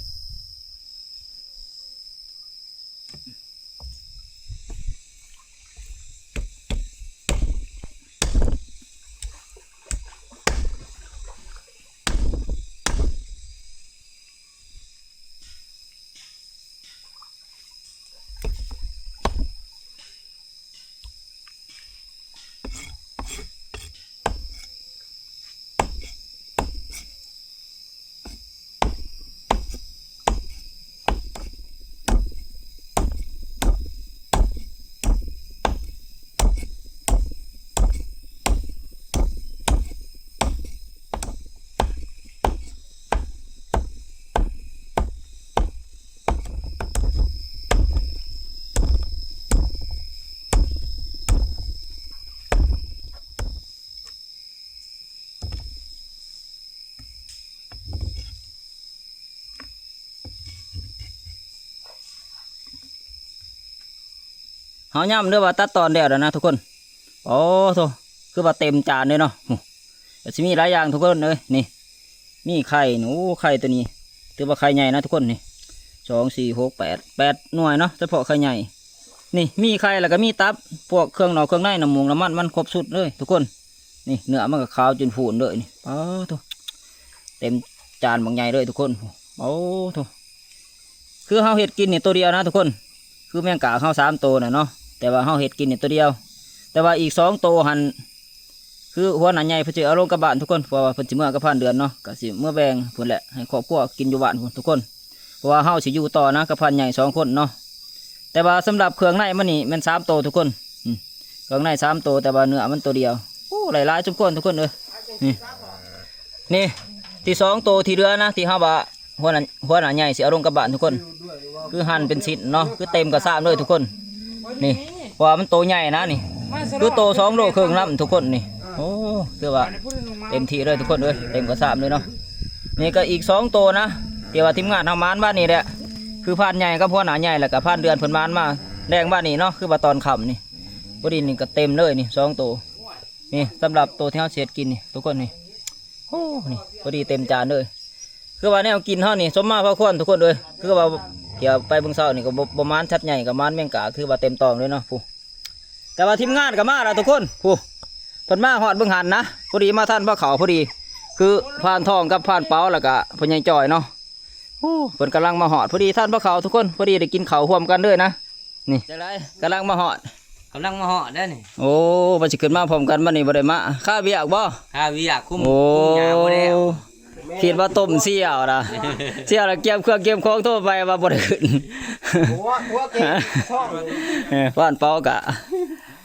ເຮົາຢ້ຳເດີວ່າຕັດຕອນແລ້ວແລ້ວນະທຸກຄົນ. ໂອ້ໂທ ຄືວ່າເຕັມຈານເລີຍເນາະ. ໂອ້ ກໍຊິມີຫຼາຍຢ່າງທຸກຄົນເອີຍ. ນີ້ ມີໄຂ່ນີ້ ໂອ້ ໄຂ່ໂຕນີ້ຖືວ່າໄຂ່ໃຫຍ່ນະທຸກຄົນ. ນີ້ ສອງ ສີ່ ຫົກ ແປດ ແປດໜ່ວຍເນາະ ສະເພາະໄຂ່ໃຫຍ່. ນີ້ ມີໄຂ່ ແລ້ວກໍມີຕັບ ພວກເຄື່ອງນອກເຄື່ອງໃນ ນ້ຳໝູກນ້ຳມັນ ມັນຄົບຊຸດເລີຍທຸກຄົນ. ນີ້ ເນື້ອມັນກໍຂາວຈົນຟູນເລີຍນີ້. ປາໂທ ເຕັມຈານບັກໃຫຍ່ເລີຍທຸກຄົນ. ໂອ້ໂທ ຄືເຮົາເຮັດກິນນີ້ໂຕດຽວນະທຸກຄົນ. ຄືແມງກາກເຮົາສາມໂຕນະເນາະ ແຕ່ວ່າເຮົາເຮັດກິນນີ້ໂຕດຽວ. ແຕ່ວ່າອີກສອງໂຕຫັ້ນ ຄືຫົວໜ້າໃຫຍ່ເພິ່ນຊິເອົາລົງກັບບ້ານທຸກຄົນ ເພາະວ່າເພິ່ນຊິເມືອກັບພານເດືອນເນາະ ກໍຊິເມືອແບ່ງພຸ້ນແຫຼະ ໃຫ້ຄອບຄົວກິນຢູ່ບ້ານພຸ້ນທຸກຄົນ. ເພາະວ່າເຮົາຊິຢູ່ຕໍ່ນະກັບພານໃຫຍ່ສອງຄົນເນາະ. ແຕ່ວ່າສຳລັບເຄື່ອງໃນມັນນີ້ແມ່ນສາມໂຕທຸກຄົນ. ອືມ ເຄື່ອງໃນສາມໂຕ ແຕ່ວ່າເນື້ອມັນໂຕດຽວ. ໂອ້ ຫຼາຍໆສົມຄວນທຸກຄົນເອີຍ. ນີ້ ນີ້ ທີ່ສອງໂຕທີ່ເຫຼືອນະ ທີ່ເຮົາວ່າ ຫົວໜ້າ ຫົວໜ້າໃຫຍ່ຊິເອົາລົງກັບບ້ານທຸກຄົນ. ຄືຫັ່ນເປັນຊິ້ນເນາະ ຄືເຕັມກະຊາມເລີຍທຸກຄົນ. ນີ້ ເພາະວ່າມັນໂຕໃຫຍ່ນະນີ້ ຄືໂຕສອງໂລເຄິ່ງນຳທຸກຄົນນີ້. ໂອ້ ຖືວ່າເຕັມທີ່ເລີຍທຸກຄົນເອີຍ ເຕັມກະຊາມເລີຍເນາະ. ນີ້ກໍອີກສອງໂຕນະ ທີ່ວ່າທີມງານເຮົາໝານວານນີ້ແຫຼະ ຄືພານໃຫຍ່ກັບຫົວໜ້າໃຫຍ່ ແລ້ວກໍພານເດືອນເພິ່ນໝານມາແລງວານນີ້ເນາະ ຄືວ່າຕອນຄ່ຳນີ້. ພໍດີນີ້ກໍເຕັມເລີຍນີ້ສອງໂຕ. ນີ້ສຳລັບໂຕທີ່ເຮົາຊິເຮັດກິນນີ້ທຸກຄົນນີ້. ໂອ້ ນີ້ພໍດີເຕັມຈານເລີຍ. ຄືວ່າແນວກິນເຮົານີ້ສົມມາພາຄວນທຸກຄົນເອີຍ. ຄືວ່າທ່ຽວໄປເບິ່ງເຊົ້ານີ້ກໍບໍ່ ບໍ່ໝານສັດໃຫຍ່ ກໍໝານແມງກາ ຄືວ່າເຕັມຕອງເລີຍເນາະ. ຜູ້ ແຕ່ວ່າທີມງານກໍມາແລ້ວທຸກຄົນ. ຜູ້ พิ่ນມາຮອດເບິ່ງຫັ້ນນະ ພໍດີມາທັນພາເຂົ້າພໍດີ ຄືພານທອງກັບພານເປົາ ແລ້ວກະພໍ່ໃຫຍ່ຈ້ອຍເນາະ. ໂອ້ ເພິ່ນກຳລັງມາຮອດ ພໍດີທັນພາເຂົ້າທຸກຄົນ ພໍດີໄດ້ກິນເຂົ້າຮ່ວມກັນເລີຍນະ. ນີ້ ຈັ່ງໃດ ກຳລັງມາຮອດ ກຳລັງມາຮອດແລ້ວນີ້. ໂອ້ ວ່າຊິຂຶ້ນມາພ້ອມກັນ ບັດນີ້ບໍ່ໄດ້ມາ ຄາວຽກບໍ່? ຄາວຽກ ຄຸມ ໂອ້ ຄຸມຫຍ້າບໍ່ແລ້ວ. ຄິດວ່າຕົ້ມສ່ຽວນະ ສ່ຽວລະກຽມເຄື່ອງກຽມຂອງ ໂທໄປວ່າບໍ່ໄດ້ຂຶ້ນ. ຫົວ ຫົວເກັບທ້ອງ ເອີ ພານເປົາກະ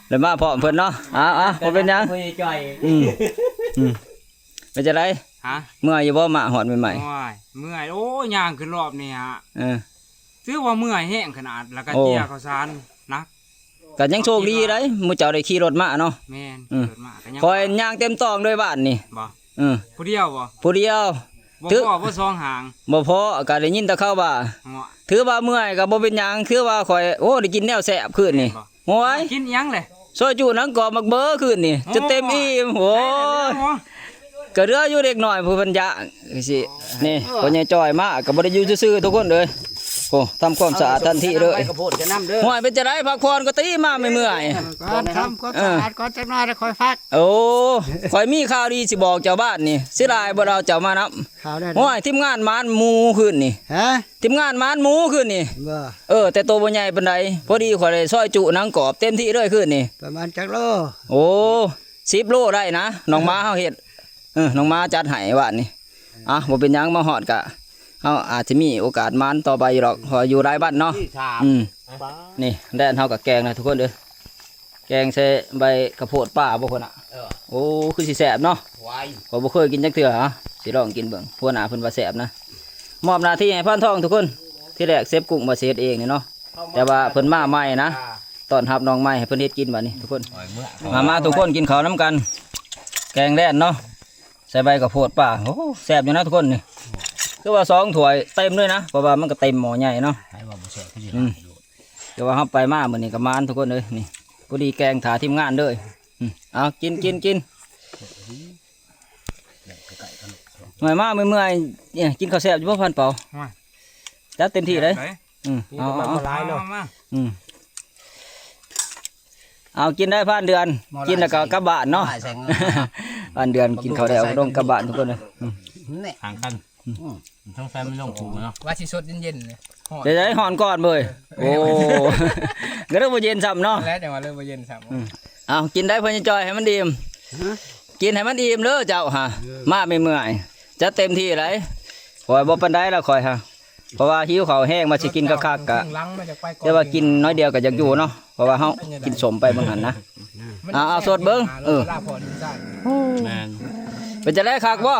ໄດ້ມາພ້ອມເພິ່ນເນາະ. ເອົາໆ ບໍ່ເປັນຫຍັງ ພໍ່ໃຫຍ່ຈ້ອຍ. ອືມ ອືມ ເປັນຈັ່ງໃດ? ຮະ? ເມື່ອຍຢູ່ບໍ່? ມາຮອດໃໝ່ໆ ໂອ້ຍ ເມື່ອຍ ໂອ້ຍ ຍ່າງຂຶ້ນລອບນີ້ຫະ ເອີ ຖືວ່າເມື່ອຍແຮງຂະໜາດ ແລ້ວກະ ໂອ້ ເຈ້ຍເຂົ້າສານໜັກ. ກະຍັງໂຊກດີໄດ໋ ໝູ່ເຈົ້າໄດ້ຂີ່ລົດມາເນາະ. ແມ່ນ ອືມ ຂີ່ລົດມາກະຍັງ ຂ້ອຍຍ່າງເຕັມຕອງເລີຍບ້ານນີ້. ບໍ່? ເອີ ຜູ້ດຽວບໍ່? ຜູ້ດຽວ. ບໍ່ ພໍບໍ່ສອງຫາງ? ບໍ່ພໍ ກະໄດ້ຍິນແຕ່ເຂົາວ່າ. ຖືວ່າເມື່ອຍກະບໍ່ເປັນຫຍັງ ຄືວ່າຂ້ອຍ ໂອ້ ໄດ້ກິນແນວແຊບຄືນນີ້. ແມ່ນບໍ່? ໂອ້ຍ ກິນຫຍັງແຫຼະ? ຊອຍຈຸໜັງກອບໝາກເບີຄືນນີ້ ໂອ້ ຈົນເຕັມອີ່ມ. ໂອ້ຍ ກະເຫຼືອຢູ່ເດັກນ້ອຍຜູ້ເພິ່ນຢາກຊິ ນີ້ ພໍ່ໃຫຍ່ຈ້ອຍມາກະບໍ່ໄດ້ຢູ່ຊື່ໆ ທຸກຄົນເອີຍ. ໂອ້ ທຳຄວາມສະອາດທັນທີເລີຍ ເອົາໃບກະໂພດຈະນຳເດີ. ໂອ້ຍ ເປັນຈັ່ງໃດ ພັກຜ່ອນກໍຕີ ມາເມື່ອຍໆ ກ່ອນ ທຳຄວາມສະອາດກ່ອນ ຈັກໜ້ອຍແລ້ວຄ່ອຍພັກ. ໂອ້ ຂ້ອຍມີຂ່າວດີຊິບອກເຈົ້າບ້ານນີ້ ເສຍດາຍບໍ່ໄດ້ເອົາເຈົ້າມານຳ. ຂ່າວແນວໃດ? ໂອ້ຍ ທີມງານມານໝູຄືນນີ້. ຮະ? ທີມງານມານໝູຄືນນີ້. ບໍ່ ເອີ ແຕ່ໂຕບໍ່ໃຫຍ່ປານໃດ ພໍດີຂ້ອຍໄດ້ຊອຍຈຸໜັງກອບເຕັມທີ່ເລີຍຄືນນີ້. ປະມານຈັກໂລ? ໂອ້ ສິບໂລໄດ້ນະ ນ້ອງໝາເຮົາເຮັດ ເອີ ນ້ອງໝາຈັດໃຫ້ວານນີ້. ອ່ະ ບໍ່ເປັນຫຍັງ ມາຮອດກະ ເຮົາອາດຈະມີໂອກາດມານຕໍ່ໄປຢູ່ດອກ ເພາະຢູ່ຫຼາຍວັນເນາະ. ທີສາມ ອືມ ນີ້ແດນເຮົາກະແກງນະທຸກຄົນເດີ ແກງໃສ່ໃບກະໂພດປ່າບໍ່ພຸ້ນນະ. ເອີ ໂອ້ ຄືຊິແຊບເນາະ ຂ້ອຍບໍ່ເຄີຍກິນຈັກເທື່ອ. ຊິລອງກິນເບິ່ງ ຫົວໜ້າເພິ່ນວ່າແຊບນະ. ມອບໜ້າທີ່ໃຫ້ພານທອງທຸກຄົນ ທີແລກເຊຟກຸ້ງວ່າຊິເຮັດເອງນີ້ເນາະ ແຕ່ວ່າເພິ່ນມາໃໝ່ນະ ຕ້ອນຮັບນ້ອງໃໝ່ ໃຫ້ເພິ່ນເຮັດກິນບາດນີ້ທຸກຄົນ. ມາໆ ທຸກຄົນ ກິນເຂົ້ານຳກັນ ແກງແດນເນາະ ໃສ່ໃບກະໂພດປ່າ. ໂອ້ ແຊບຢູ່ນະທຸກຄົນນີ້ ຄືວ່າສອງຖ້ວຍເຕັມເລີຍນະ ເພາະວ່າມັນກະເຕັມໝໍ້ໃຫຍ່ເນາະ. ໃຜວ່າບໍ່ແຊບຄືຊິ ອືມ ຫຼາຍໂລດ ແຕ່ວ່າເຮົາໄປມາມື້ນີ້ກະມານທຸກຄົນເອີຍ. ນີ້ ພໍດີແກງຖ້າທີມງານເລີຍ. ອືມ ເອົາ ກິນ ກິນ ກິນ. ເມື່ອຍມາເມື່ອຍໆ ກິນເຂົ້າແຊບຢູ່ບໍ່ ພານເປົາ? ໂອ້ຍ ຈັດເຕັມທີ່ເລີຍ. ອືມ ກິນ ເອົາ ມາ ເອົາ ບໍ່ຫຼາຍເນາະ. ມາ ມາ ອືມ ເອົາ ກິນໄດ້ພານເດືອນ ກິນແລ້ວກໍກັບບ້ານເນາະ. ພານເດືອນກິນເຂົ້າແລ້ວກໍຕ້ອງກັບບ້ານທຸກຄົນເລີຍ. ອືມ ນີ້ ຫ່າງກັນ ອືມ ຕ້ອງໃສ່ມັນລົງຖົງເນາະ ວ່າຊິສົດເຢັນໆ ເດ ຮ້ອນກ່ອນເວີຍ. ໂອ້ ກໍເລີຍບໍ່ເຢັນຊ້ຳເນາະ ແລ້ວຈັ່ງວ່າເລີຍບໍ່ເຢັນຊ້ຳ. ອືມ ເອົາ ກິນໄດ້ພໍ່ໃຫຍ່ຈ່ອຍໃຫ້ມັນອີ່ມ ກິນໃຫ້ມັນອີ່ມເດີເຈົ້າຫາ. ມາເມື່ອຍໆ ຈັດເຕັມທີ່ໄດ໋ ຂ້ອຍບໍ່ປານໃດລະຂ້ອຍຫາ ເພາະວ່າຫິວເຂົ້າແຮງ ວ່າຊິກິນຄັກໆ ກະ ແຕ່ວ່າກິນໜ້ອຍດຽວກໍຢາກຢູ່ເນາະ ເພາະວ່າເຮົາກິນສົ້ມໄປເບິ່ງຫັ້ນນະ. ເອົາ ເອົາ ສົດເບິ່ງ ເອີ ແມ່ນ ເປັນຈັ່ງໃດ ຄັກບໍ່?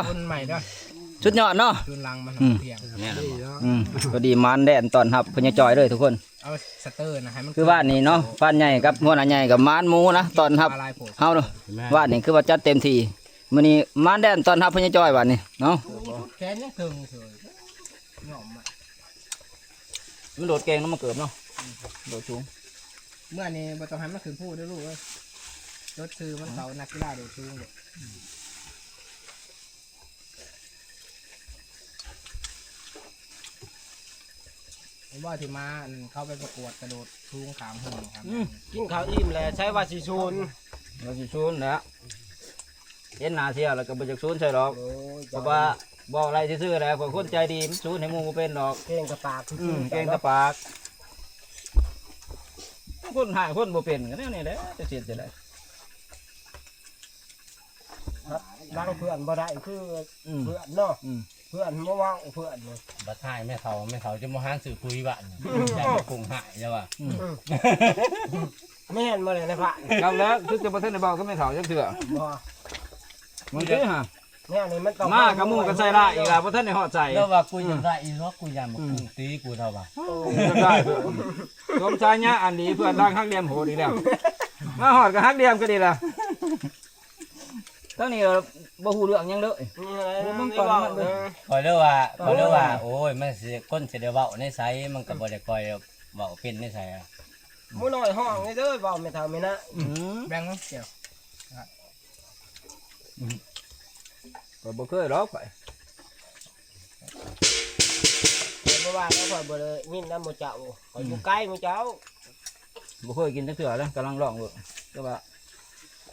ສຸດຍອດເນາະ. ອືມ ພໍດີມານແດນຕ້ອນຮັບພໍ່ໃຫຍ່ຈ່ອຍເລີຍທຸກຄົນ. ເອົາສະເຕີນະ ໃຫ້ມັນ ຄືວານນີ້ເນາະ ພານໃຫຍ່ກັບຫົວໜ້າໃຫຍ່ກໍມານໝູນະ ຕ້ອນຮັບເຮົາເນາະ. ແມ່ນ ວານນີ້ຄືວ່າຈັດເຕັມທີ່ ມື້ນີ້ມານແດນຕ້ອນຮັບພໍ່ໃຫຍ່ຈ້ອຍວານນີ້ເນາະ. ແຂນຍັງເຖິງເສີຍ ຍອມມາ ມັນໂດດເກັ່ງນຳໝາກເກີບເນາະ. ອືມ ໂດດສູງ ເມື່ອນີ້ບໍ່ຕ້ອງໃຫ້ມັນຂຶ້ນພູເດີລູກເອີຍ ຈົດຊື່ມັນເຂົ້ານັກກິລາໂດດສູງໂລດ. ເຫັນບໍ່ ທີ່ມາອັນເຂົາໄປປະກວດກະໂດດສູງຂ້າມເຮືອນ ອືມ ກິນເຂົ້າອີ່ມແລ້ວ ໃສວ່າຊິສູນ ວ່າຊິສູນແຫຼະ ເຫັນໜ້າສ່ຽວແລ້ວກໍບໍ່ຢາກສູນໃສ່ດອກ. ໂອ້ຍ ເພາະວ່າບອກໄລ່ຊື່ໆແຫຼະ ພວກຄົນໃຈດີມັນສູນໃຫ້ໝູ່ບໍ່ເປັນດອກ. ເກັ່ງແຕ່ປາກ ອືມ ເກັ່ງແຕ່ປາກ ຄົນຮ້າຍຄົນບໍ່ເປັນກໍແນວນີ້ແຫຼະ ຈະເຮັດຈັ່ງໃດ. ລັງເພື່ອນບໍ່ໄດ້ຄື ອືມ ເພື່ອນເນາະ. ອືມ ເພື່ອນບໍ່ເວົ້າເພື່ອນນີ້ ບັດຮ້າຍແມ່ເຖົ້າ ແມ່ເຖົ້າຈະບໍ່ຫາຊື້ປຸຍບ້ານ ອືມ ຢ້ານແມ່ກຸ້ງຮ້າຍແລ້ວວ່າ. ອືມ ແມ່ນບໍ່ແຫຼະນາຍພານ? ຈັກແລ້ວ ຄືຈະບໍ່ທັນໄດ້ເວົ້າກັບແມ່ເຖົ້າຈັກເທື່ອ. ບໍ່ ມັນຄືຫາ ແນວນີ້ມັນຕ້ອງມາກັບໝູ່ກັນໃສ່ຮ້າຍອີກລະ ບໍ່ທັນໄດ້ຮອດໃສ. ແລ້ວວ່າກູຢາກໄດ້ອີກເນາະ ກູຢ້ານບໍ່ ອືມ ກູຕີກູເທົ່າວ່າ. ໂອ້ ຢາກໄດ້ ສົມສາຍາອັນດີ ເພື່ອນລັງຫັກຫຼ່ຽມໂຫດອີກແລ້ວ ມາຮອດກໍຫັກຫຼ່ຽມກັນອີກລະ. ທາງນີ້ບໍ່ຮູ້ເລື່ອງຫຍັງເລີຍ ບໍ່ເບິ່ງກ່ອນມັນເບິ່ງ. ຂ້ອຍເລີຍວ່າ ຂ້ອຍເລີຍວ່າ ໂອ້ຍ ມັນຊິ ຄົນຊິໄດ້ເວົ້າໃນໃສ ມັນກໍບໍ່ໄດ້ຄ່ອຍເວົ້າເປັນໃນໃສ. ໝູນ້ອຍຮ້ອງເດີ ເວົ້າແມ່ເຖົ້າແມ່ນະ. ອືມ ແບ່ງເນາະ ແກ້ວ. ອືມ ຂ້ອຍບໍ່ເຄີຍດອກ ຂ້ອຍ ຂ້ອຍບໍ່ວ່າແລ້ວ ຂ້ອຍບໍ່ໄດ້ຍິນນຳໝູ່ເຈົ້າ ຂ້ອຍຢູ່ ອືມ ໄກໝູ່ເຈົ້າ. ບໍ່ເຄີຍກິນຈັກເທື່ອເລີຍ ກຳລັງລອງເບິ່ງ ແຕ່ວ່າ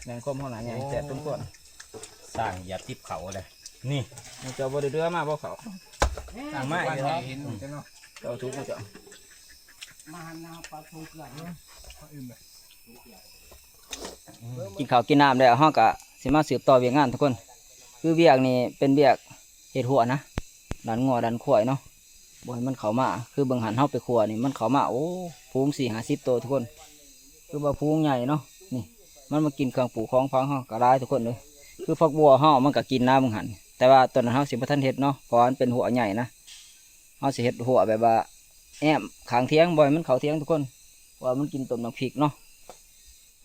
ແມ່ນຄວາມເຮົາໜ້າໃຫຍ່ແຊບສົມຄວນ. ສ້າງຢາຕິບເຂົ້າເດ້ ນີ້ ເຈົ້າບໍ່ໄດ້ເຫຼືອມາບໍ່ເຂົ້າ? ສ້າງມາອີກແລ້ວ ເຈົ້າທຸກເຈົ້າ. ມາຫັນນາປາທູເກືອເນາະ ກິນເຂົ້າກິນນ້ຳແລ້ວ ເຮົາກະຊິມາສືບຕໍ່ວຽກງານທຸກຄົນ. ຄືວຽກນີ້ເປັນວຽກເຮັດຮົ້ວນະ ດັນງົວດັນຄວາຍເນາະ ບໍ່ໃຫ້ມັນເຂົ້າມາ. ຄືເບິ່ງຫັ້ນ ເຮົາໄປຂົ້ວນີ້ ມັນເຂົ້າມາ ໂອ້ ຝູງສີ່ຫ້າສິບໂຕທຸກຄົນ. ຄືວ່າຝູງໃຫຍ່ເນາະ ນີ້ ມັນມາກິນເຄື່ອງປູກຂອງຝັງເຮົາກະຫຼາຍທຸກຄົນເອີຍ. ຄືຜັກບົວເຮົາມັນກະກິນນະເບິ່ງຫັ້ນ ແຕ່ວ່າຕອນນັ້ນເຮົາຊິບໍ່ທັນເຮັດເນາະ ເພາະວ່າມັນເປັນຮົ້ວໃຫຍ່ນະ. ເຮົາຊິເຮັດຮົ້ວແບບວ່າແອ້ມຂ້າງທຽງ ບໍ່ໃຫ້ມັນເຂົ້າທຽງທຸກຄົນ ເພາະວ່າມັນກິນຕົ້ນໝາກພິກເນາະ.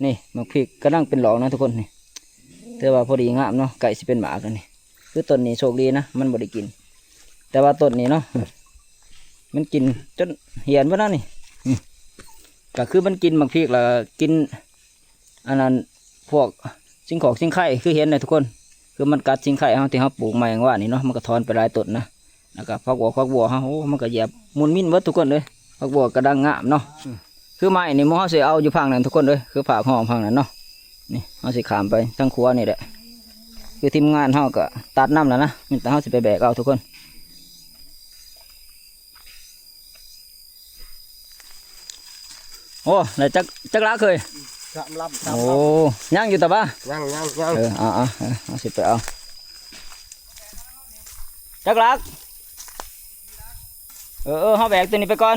ນີ້ໝາກພິກກຳລັງເປັນດອກນະທຸກຄົນ ນີ້ ຖືວ່າພໍດີງາມເນາະ ໃກ້ຊິເປັນໝາກແລ້ວນີ້. ຄືຕົ້ນນີ້ໂຊກດີນະ ມັນບໍ່ໄດ້ກິນ ແຕ່ວ່າຕົ້ນນີ້ເນາະ ມັນກິນຈົນຫ້ຽນເບິດແລ້ວນີ້. ນີ້ ກະຄືມັນກິນໝາກພິກ ແລ້ວກະກິນ ອັນນັ້ນ ພວກສິ່ງຂອກສິ່ງໄຄ ຄືເຫັນນະທຸກຄົນ ຄືມັນກັດສິ່ງໄຄເຮົາທີ່ເຮົາປູກໃໝ່ວານນີ້ເນາະ ມັນກະຖອນໄປຫຼາຍຕົ້ນນະ. ແລ້ວກະຜັກບົວ ຜັກບົວເຮົາ ໂອ້ ມັນກະຢຽບໝຸ່ນມິນເບິດທຸກຄົນເອີຍ. ຜັກບົວກຳລັງງາມເນາະ ຄືໄມ້ນີ້ໝູ່ເຮົາຊິເອົາຢູ່ຝັ່ງນັ້ນທຸກຄົນເອີຍ ຄືຟາກຫ້ອງຝັ່ງນັ້ນເນາະ. ນີ້ເຮົາຊິຂ້າມໄປທາງຂົວນີ້ແຫຼະ ຄືທີມງານເຮົາກະຕັດນຳແລ້ວນະ ມີແຕ່ເຮົາຊິໄປແບກເອົາທຸກຄົນ. ໂອ້ ໄດ້ຈັກ ຈັກຫຼັກເຄີຍ? ສາມລຳ ສາມລຳ. ໂອ້ ຍັງຢູ່ຕະບະ? ຍັງ ຍັງ ຍັງ. ເອີ ເອົາ ເອົາ ເອົາ ເຮົາຊິໄປເອົາ. ຈັກຫຼັກ? ເອີ ເອີ ເຮົາແບກຕົວນີ້ໄປກ່ອນ.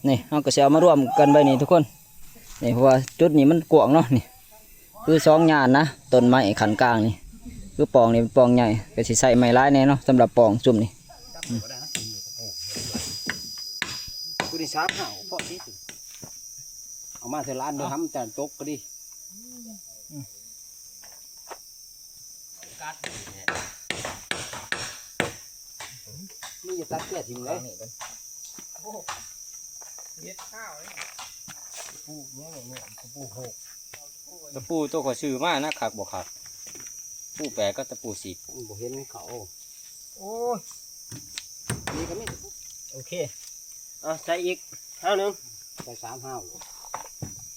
ນີ້ເຮົາກະຊິເອົາມາລວມກັນໄວ້ນີ້ທຸກຄົນ ນີ້ ເພາະວ່າຈຸດນີ້ມັນກວ້າງເນາະ. ນີ້ຄືສອງຍານນະ ຕົ້ນໄມ້ຂັ້ນກາງນີ້ ຄືປ່ອງນີ້ເປັນປ່ອງໃຫຍ່ ກະຊິໃຊ້ໄມ້ຫຼາຍແດ່ເນາະ ສຳລັບປ່ອງຊຸມນີ້. ອືມ ຜູ້ນີ້ສາມຫ້າພໍດີ ເອົາມາເທື່ອລະອັນເດີ ຫຳຈານຕົກກະດີ. ມຶງຢ່າຕັດແກ້ຖິ້ມເລີຍ. ເຮັດຂ້າວເລີຍ ຕະປູຫຍັງນີ້ ຕະປູຫົກ ຕະປູໂຕຂ້ອຍຊື້ມານະ ຄັກບໍ່ຄັກ ຕະປູແປດກັບຕະປູສິບ ມັນບໍ່ເຫັນເຂົາ. ໂອ້ຍ ນີ້ກະມີ ໂອເຄ ເອົາໃສ່ອີກຫ້າວໜຶ່ງ ໃສ່ສາມຫ້າວ.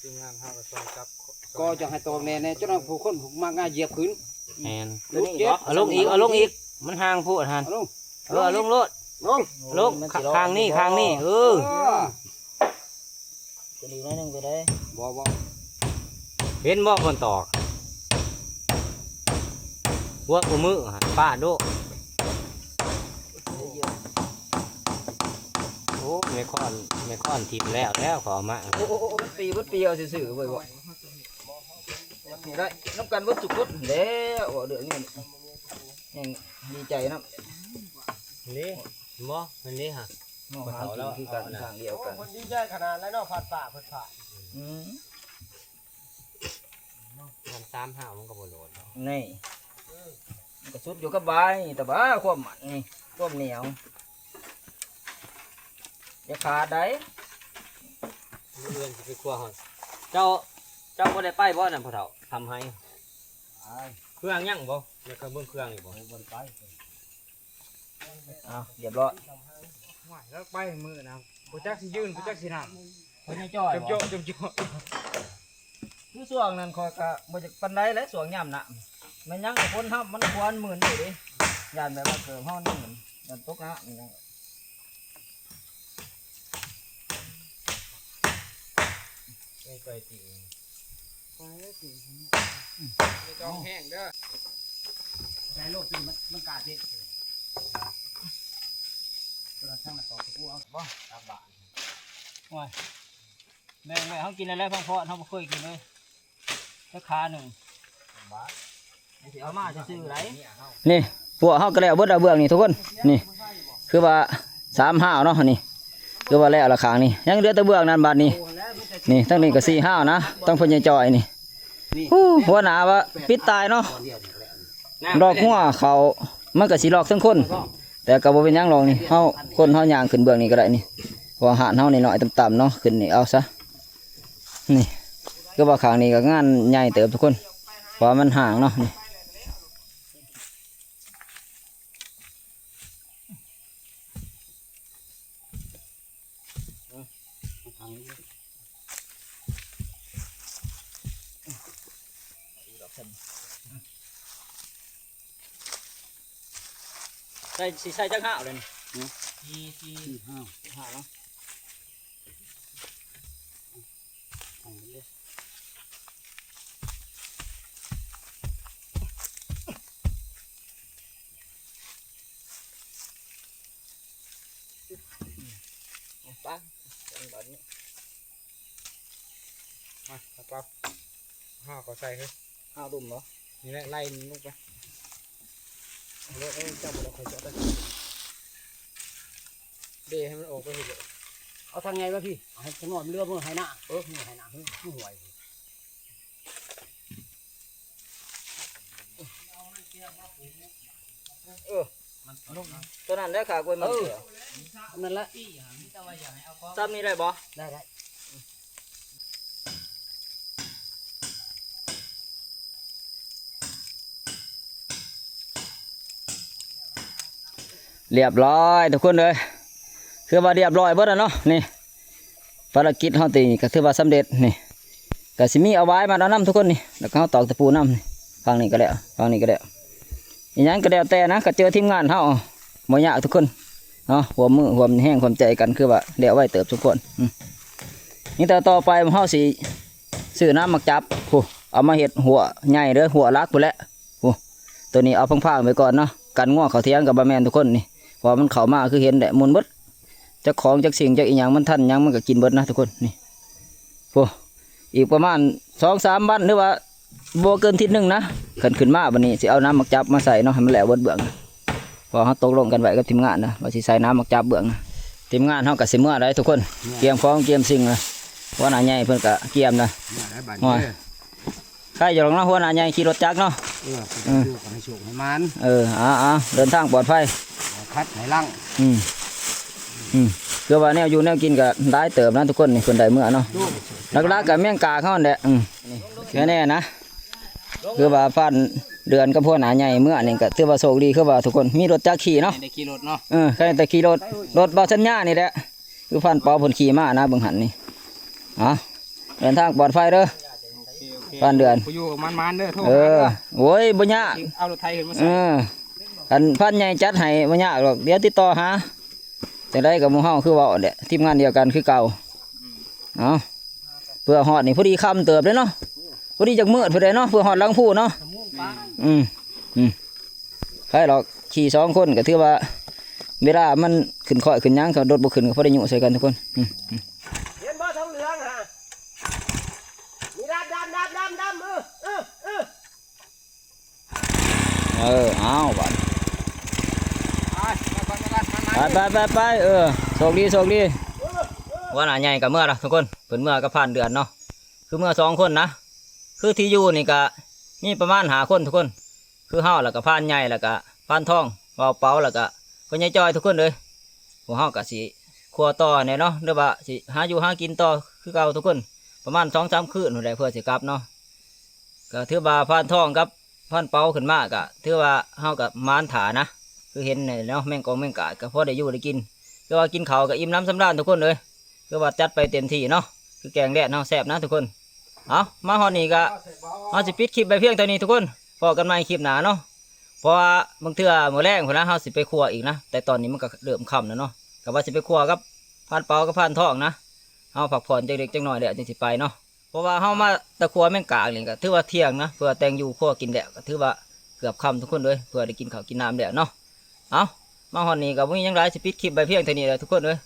ທີມງານເຮົາກະຊ່ອຍຈັບ ກໍຈະໃຫ້ຕອກແນ່ແນ່ ຈົນວ່າຜູ້ຄົນມັກງາຢຽບຂຶ້ນ. ແມ່ນ ເອົາລົງອີກ ເອົາລົງອີກ ມັນຫ່າງໂພດຫັ້ນ. ເອົາລົງ ເອີ ເອົາລົງໂລດ ລົງ ລົງ ມັນຊິລອດ ຂ້າງນີ້ ຂ້າງນີ້ ເອີ ເອີ. ຈະດີໜ້ອຍໜຶ່ງໄປໄດ້ ບໍ່ ບໍ່ ເຫັນບໍ່ຄົນຕອກ ຫົວກູມືຫັ້ນ ປາດໂດ. ໂອ້ ແມ່ຄ້ອນ ແມ່ຄ້ອນຖິ້ມແລ້ວ ແລ້ວເຂົາເອົາມາ. ໂອ້ ໂອ້ ໂອ້ ມັນປີ ມັນປີເອົາຊື່ໆເວີ້ຍ ບໍ່ ນີ້ໄດ້ນຳກັນເບິດທຸກຄົນແລ້ວ ເວົ້າເລື່ອງນີ້ແຮ່ງດີໃຈນຳ. ນີ້ ເຫັນບໍ່ ມັນນີ້ຫະ ເຮົາຫາກິນຄືກັນທາງດຽວກັນ. ໂອ້ ມັນດີໃຈຂະໜາດແລ້ວເນາະ ພັດຟ້າ ພັດຟ້າ. ອືມ ມັນສາມຫ້າວມັນກະບໍ່ໂຫຼດດອກ ນີ້ ມັນກະສຸດຢູ່ກັບໃບນີ້ ແຕ່ວ່າຄວາມມັນນີ້ ຄວາມໜຽວ ຢ່າຂາດໃດ. ມື້ອື່ນຊິໄປຄົວເຮົາ ເຈົ້າ ເຈົ້າບໍ່ໄດ້ໄປບໍ່ນັ້ນພໍ່ເຖົ້າ ທຳໄຮ່? ໄປ. ເຄື່ອງຍັງບໍ່? ຢາກເບິ່ງເຄື່ອງຢູ່ບໍ່? ເອີ ບໍ່ໄດ້ໄປ. ອ້າວ ຮຽບຮ້ອຍ. ໂອ້ຍ ລາວໄປມື້ນະ ບໍ່ຈັກຊິຢືນ ບໍ່ຈັກຊິນັ່ງ. ເພິ່ນຍັງຈ່ອຍ ຈ່ອຍ ຈ່ອຍ. ຄືຊ່ວງນັ້ນຂ້ອຍກະບໍ່ຢາກປານໃດແຫຼະ ຊ່ວງຍາມນ້ຳ ແມ່ນຫຍັງກະຄົນເຮົາມັນຄວນມື່ນຢູ່ເດ້ ຢ້ານແບບວ່າເກີບເຮົາມື່ນ ຢ້ານຕົກນ້ຳອີຫຍັງ. ໄປຕິ ໄປຕິ ຢ່າຈອງແຮງເດີ ໃສ່ໂລດ ມັນ ມັນກາເດັດ ຕົວນັ້ນທັງນັ້ນຕອກຕະປູເອົາບໍ່ ຕາມບ້ານ. ໂອ້ຍ ແບ່ງໄວ້ເຮົາກິນແລ້ວ ແລ້ວພັງພອດ ເຮົາບໍ່ເຄີຍກິນເລີຍ ຈັກຄາໜຶ່ງ ເອົາມາຊື່ໆໄດ໋. ນີ້ ພວກເຮົາກະແລ້ວເບິດລະເບື້ອງນີ້ທຸກຄົນ ນີ້ ຄືວ່າສາມຫ້າວເນາະ ນີ້ ຄືວ່າແລ້ວລະຂ້າງນີ້ ຍັງເຫຼືອແຕ່ເບື້ອງນັ້ນບາດນີ້. ນີ້ ທາງນີ້ກະສີ່ຫ້າວນະ ທາງພໍ່ໃຫຍ່ຈ່ອຍນີ້ ຮູ້ ຫົວໜ້າວ່າປິດຕາຍເນາະ ດອກຫົວເຂົາ ມັນກະຊິລອກເທິງຄົນ ແຕ່ກະບໍ່ເປັນຫຍັງດອກນີ້ ເຮົາ ຄົນເຮົາຍ່າງຂຶ້ນເບື້ອງນີ້ກະໄດ້ນີ້ ເພາະວ່າຮ້ານເຮົານ້ອຍໆຕ່ຳໆເນາະ ຂຶ້ນນີ້ເອົາຊະ. ນີ້ ຄືວ່າຂ້າງນີ້ກໍງານໃຫຍ່ເຕີບທຸກຄົນ ເພາະວ່າມັນຫ່າງເນາະນີ້. ໃສ່ ຊິໃສ່ຈັກຫ້າວເລີຍນີ້? ຫືມ ສີ່ ສີ່ ຫ້າວ ຫ້າວເນາະ. ໄປ ບັດນີ້ ມາ ເອົາເປົາ ຫ້າວເຂົ້າໃສ່ເຮີ້ຍ. ຫ້າວດຸ່ມເນາະ ນີ້ແຫຼະ ໄລ່ມັນລົງໄປ ເອົາໂລດ ເອີ ເຈົ້າບໍ່ໄດ້ ຂ້ອຍຈະໄດ້ ເດໃຫ້ມັນອອກໄປພຸ້ນເລີຍ. ເອົາທາງໃຫຍ່ມາພີ້ ເອົາໃຫ້ທາງນ້ອຍມັນເຫຼືອມືໄຫນ້າ ເອີ ມືໄຫນ້າ ເອີ ຫ້ວຍ ເອີ ຕົວນັ້ນແຫຼະຂາກວຍມັນ ເອີ ນັ້ນແຫຼະ ຊ້ຳນີ້ໄດ້ບໍ່? ໄດ້ ໄດ້. ລຽບຮ້ອຍທຸກຄົນເອີຍ ຄືວ່າລຽບຮ້ອຍເບິດແລ້ວເນາະ. ນີ້ ພາລະກິດເຮົາຕີນີ້ກໍຖືວ່າສຳເລັດ. ນີ້ ກໍຊິມີເອົາຫວາຍມາເອົານຳທຸກຄົນນີ້ ແລ້ວກໍເຮົາຕອກຕະປູນຳນີ້ ຝັ່ງນີ້ກໍແລ້ວ ຝັ່ງນີ້ກໍແລ້ວ. ອີ່ຫຍັງກໍແລ້ວແຕ່ນະ ກໍເຈີທີມງານເຮົາ ບໍ່ຍາກທຸກຄົນເນາະ ຮ່ວມມືຮ່ວມແຮງຮ່ວມໃຈກັນ ຄືວ່າແລ້ວໄວເຕີບສົມຄວນ. ອືມ ມີແຕ່ຕໍ່ໄປເຮົາຊິຊື້ນ້ຳໝາກຈັບ ໂອ້ ເອົາມາເຮັດຮົ້ວໃຫຍ່ເດີ ຮົ້ວຫຼັກພຸ້ນແຫຼະ. ໂອ້ ຕົວນີ້ເອົາພາງໆໄວ້ກ່ອນເນາະ ກັນງົວເຂົ້າຖຽງກໍບໍ່ແມ່ນທຸກຄົນນີ້ ເພາະວ່າມັນເຂົ້າມາຄືເຫັນແຫຼະ ໝຸ່ນເບິດ ຈັກຂອງຈັກສິ່ງຈັກອີ່ຫຍັງ ມັນທັນຫຍັງມັນກໍກິນເບິດນະທຸກຄົນ. ນີ້ ໂອ້ ອີກປະມານສອງສາມວັນ ຫຼືວ່າບໍ່ເກີນທິດໜຶ່ງນະ ຄັນຂຶ້ນມາບັດນີ້ຊິເອົານ້ຳໝາກຈັບມາໃສ່ເນາະ ໃຫ້ມັນແລ້ວເບິດເບື້ອງ. ເພາະເຮົາຕົກລົງກັນໄວ້ກັບທີມງານນະ ວ່າຊິໃສ່ນ້ຳໝາກຈັບເບື້ອງນະ. ທີມງານເຮົາກໍຊິເມືອໄດ໋ທຸກຄົນ ກຽມຂອງກຽມສິ່ງນະ ຫົວໜ້າໃຫຍ່ເພິ່ນກໍກຽມນະ. ເມືອໄດ໋ບັດນີ້ ໂອ້ຍ ເດີ ໃຄຢູ່ດອກເນາະ ຫົວໜ້າໃຫຍ່ຂີ່ລົດຈັກເນາະ. ເອີ ເອີ ໃຫ້ໂຊກໃຫ້ໝານ ເອີ ເອົາໆ ເດີນທາງປອດໄພ ໃຫ້ຄັດໃຫ້ລັງ. ອືມ ອືມ ຄືວ່າແນວຢູ່ແນວກິນກໍຫຼາຍເຕີບນະທຸກຄົນນີ້ ເພິ່ນໄດ້ເມືອເນາະ. ຫຼັກໆກໍແມງກາເຮົາຫັ້ນແຫຼະ. ອືມ ແນ່ໆນະ ຄືວ່າຜ່ານເດືອນກັບຫົວໜ້າໃຫຍ່ເມືອນີ້ກໍຖືວ່າໂຊກດີ ຄືວ່າທຸກຄົນມີລົດຈັກຂີ່ເນາະ ໄດ້ຂີ່ລົດເນາະ. ເອີ ໃຄແຕ່ຂີ່ລົດ ລົດບ່າວສັນຍານີ້ແຫຼະ ຄືຜ່ານເປົາເພິ່ນຂີ່ມານະ ເບິ່ງຫັ້ນນີ້. ເອົາ ເດີນທາງປອດໄພເດີ ໂອເຄ ໂອເຄ ຜ່ານເດືອນ ຜູ້ຢູ່ໝານໆເດີ ໂທຫາເດີ. ເອີ ໂອ້ຍ ບໍ່ຍາກ ເອົາລົດໄຖຂຶ້ນມາໃສ່. ເອີ ຄັນຜ່ານໃຫຍ່ຈັດໃຫ້ບໍ່ຍາກດອກ ດຽວຕິດຕໍ່ຫາ. ຈັ່ງໃດກໍໝູ່ເຮົາຄືເວົ້າແຫຼະ ທີມງານດຽວກັນຄືເກົ່າ. ເອົາ ເພື່ອຮອດນີ້ພໍດີຄ່ຳເຕີບເດ້ເນາະ ພໍດີຈັກມືດພຸ້ນເດ້ເນາະ ເພື່ອຮອດຫຼັງພູເນາະ. ອືມ ອືມ ໃຜດອກ ຂີ່ສອງຄົນກໍຖືວ່າເວລາມັນຂຶ້ນຄ້ອຍຂຶ້ນຫຍັງ ຄັນລົດບໍ່ຂຶ້ນກໍພໍໄດ້ຍູ້ໃສ່ກັນທຸກຄົນ. ອືມ ອືມ ເຫັນບໍ່ທອງເຫຼືອງຫັ້ນ ມີດຳ ດຳ ດຳ ດຳ ດຳ ເອີ ເອີ ເອີ ເອີ ເອົາບາດ ໄປ ໄປ ໄປ ໄປ ເອີ ໂຊກດີ ໂຊກດີ. ຫົວໜ້າໃຫຍ່ກໍເມືອລະທຸກຄົນ ເພິ່ນເມືອກັບຜ່ານເດືອນເນາະ ຄືເມືອສອງຄົນນະ. ຄືທີ່ຢູ່ນີ້ກໍມີປະມານຫ້າຄົນທຸກຄົນ ຄືເຮົາ ແລ້ວກໍພານໃຫຍ່ ແລ້ວກໍພານທອງ ບ່າວເປົາ ແລ້ວກໍພໍ່ໃຫຍ່ຈ້ອຍ ທຸກຄົນເອີຍ. ພວກເຮົາກໍຊິຄົວຕໍ່ແດ່ເນາະ ຫຼືວ່າຊິຫາຢູ່ຫາກິນຕໍ່ຄືເກົ່າທຸກຄົນ ປະມານສອງສາມຄືນພຸ້ນແຫຼະ ເພື່ອຊິກັບເນາະ. ກໍຖືວ່າພານທອງກັບພານເປົາຂຶ້ນມາ ກໍຖືວ່າເຮົາກໍໝານຖ້ານະ ຄືເຫັນແຫຼະເນາະ ແມງກອງແມງກາດກໍພໍໄດ້ຢູ່ໄດ້ກິນ ຄືວ່າກິນເຂົ້າກໍອີ່ມໜຳສຳລານທຸກຄົນເອີຍ. ຄືວ່າຈັດໄປເຕັມທີ່ເນາະ ຄືແກງແດດເນາະ ແຊບນະທຸກຄົນ. ເອົາ ມາຮອດນີ້ກໍເຮົາຊິປິດຄລິບໄວ້ພຽງເທົ່ານີ້ທຸກຄົນ ພໍ້ກັນໃໝ່ຄລິບໜ້າເນາະ. ເພາະວ່າບາງເທື່ອມື້ແລງພຸ້ນນະ ເຮົາຊິໄປຄົວອີກນະ ແຕ່ຕອນນີ້ມັນກໍເລີ່ມຄ່ຳແລ້ວເນາະ ກໍວ່າຊິໄປຄົວກັບພານເປົາກັບພານທອງນະ ເຮົາພັກຜ່ອນຈັກເລັກຈັກນ້ອຍແລ້ວຈຶ່ງຊິໄປເນາະ. ເພາະວ່າເຮົາມາແຕ່ຄົວແມງກາກນີ້ກໍຖືວ່າທ່ຽງນະ ເພື່ອແຕ່ງຢູ່ຄົວກິນແລ້ວ ກໍຖືວ່າເກືອບຄ່ຳທຸກຄົນເອີຍ ເພື່ອໄດ້ກິນເຂົ້າກິນນ້ຳແລ້ວເນາະ. ເອົາ ມາຮອດນີ້ກໍບໍ່ມີຫຍັງຫຼາຍ ຊິປິດຄລິບໄວ້ພຽງເທົ່ານີ້ແຫຼະທຸກຄົນເອີຍ.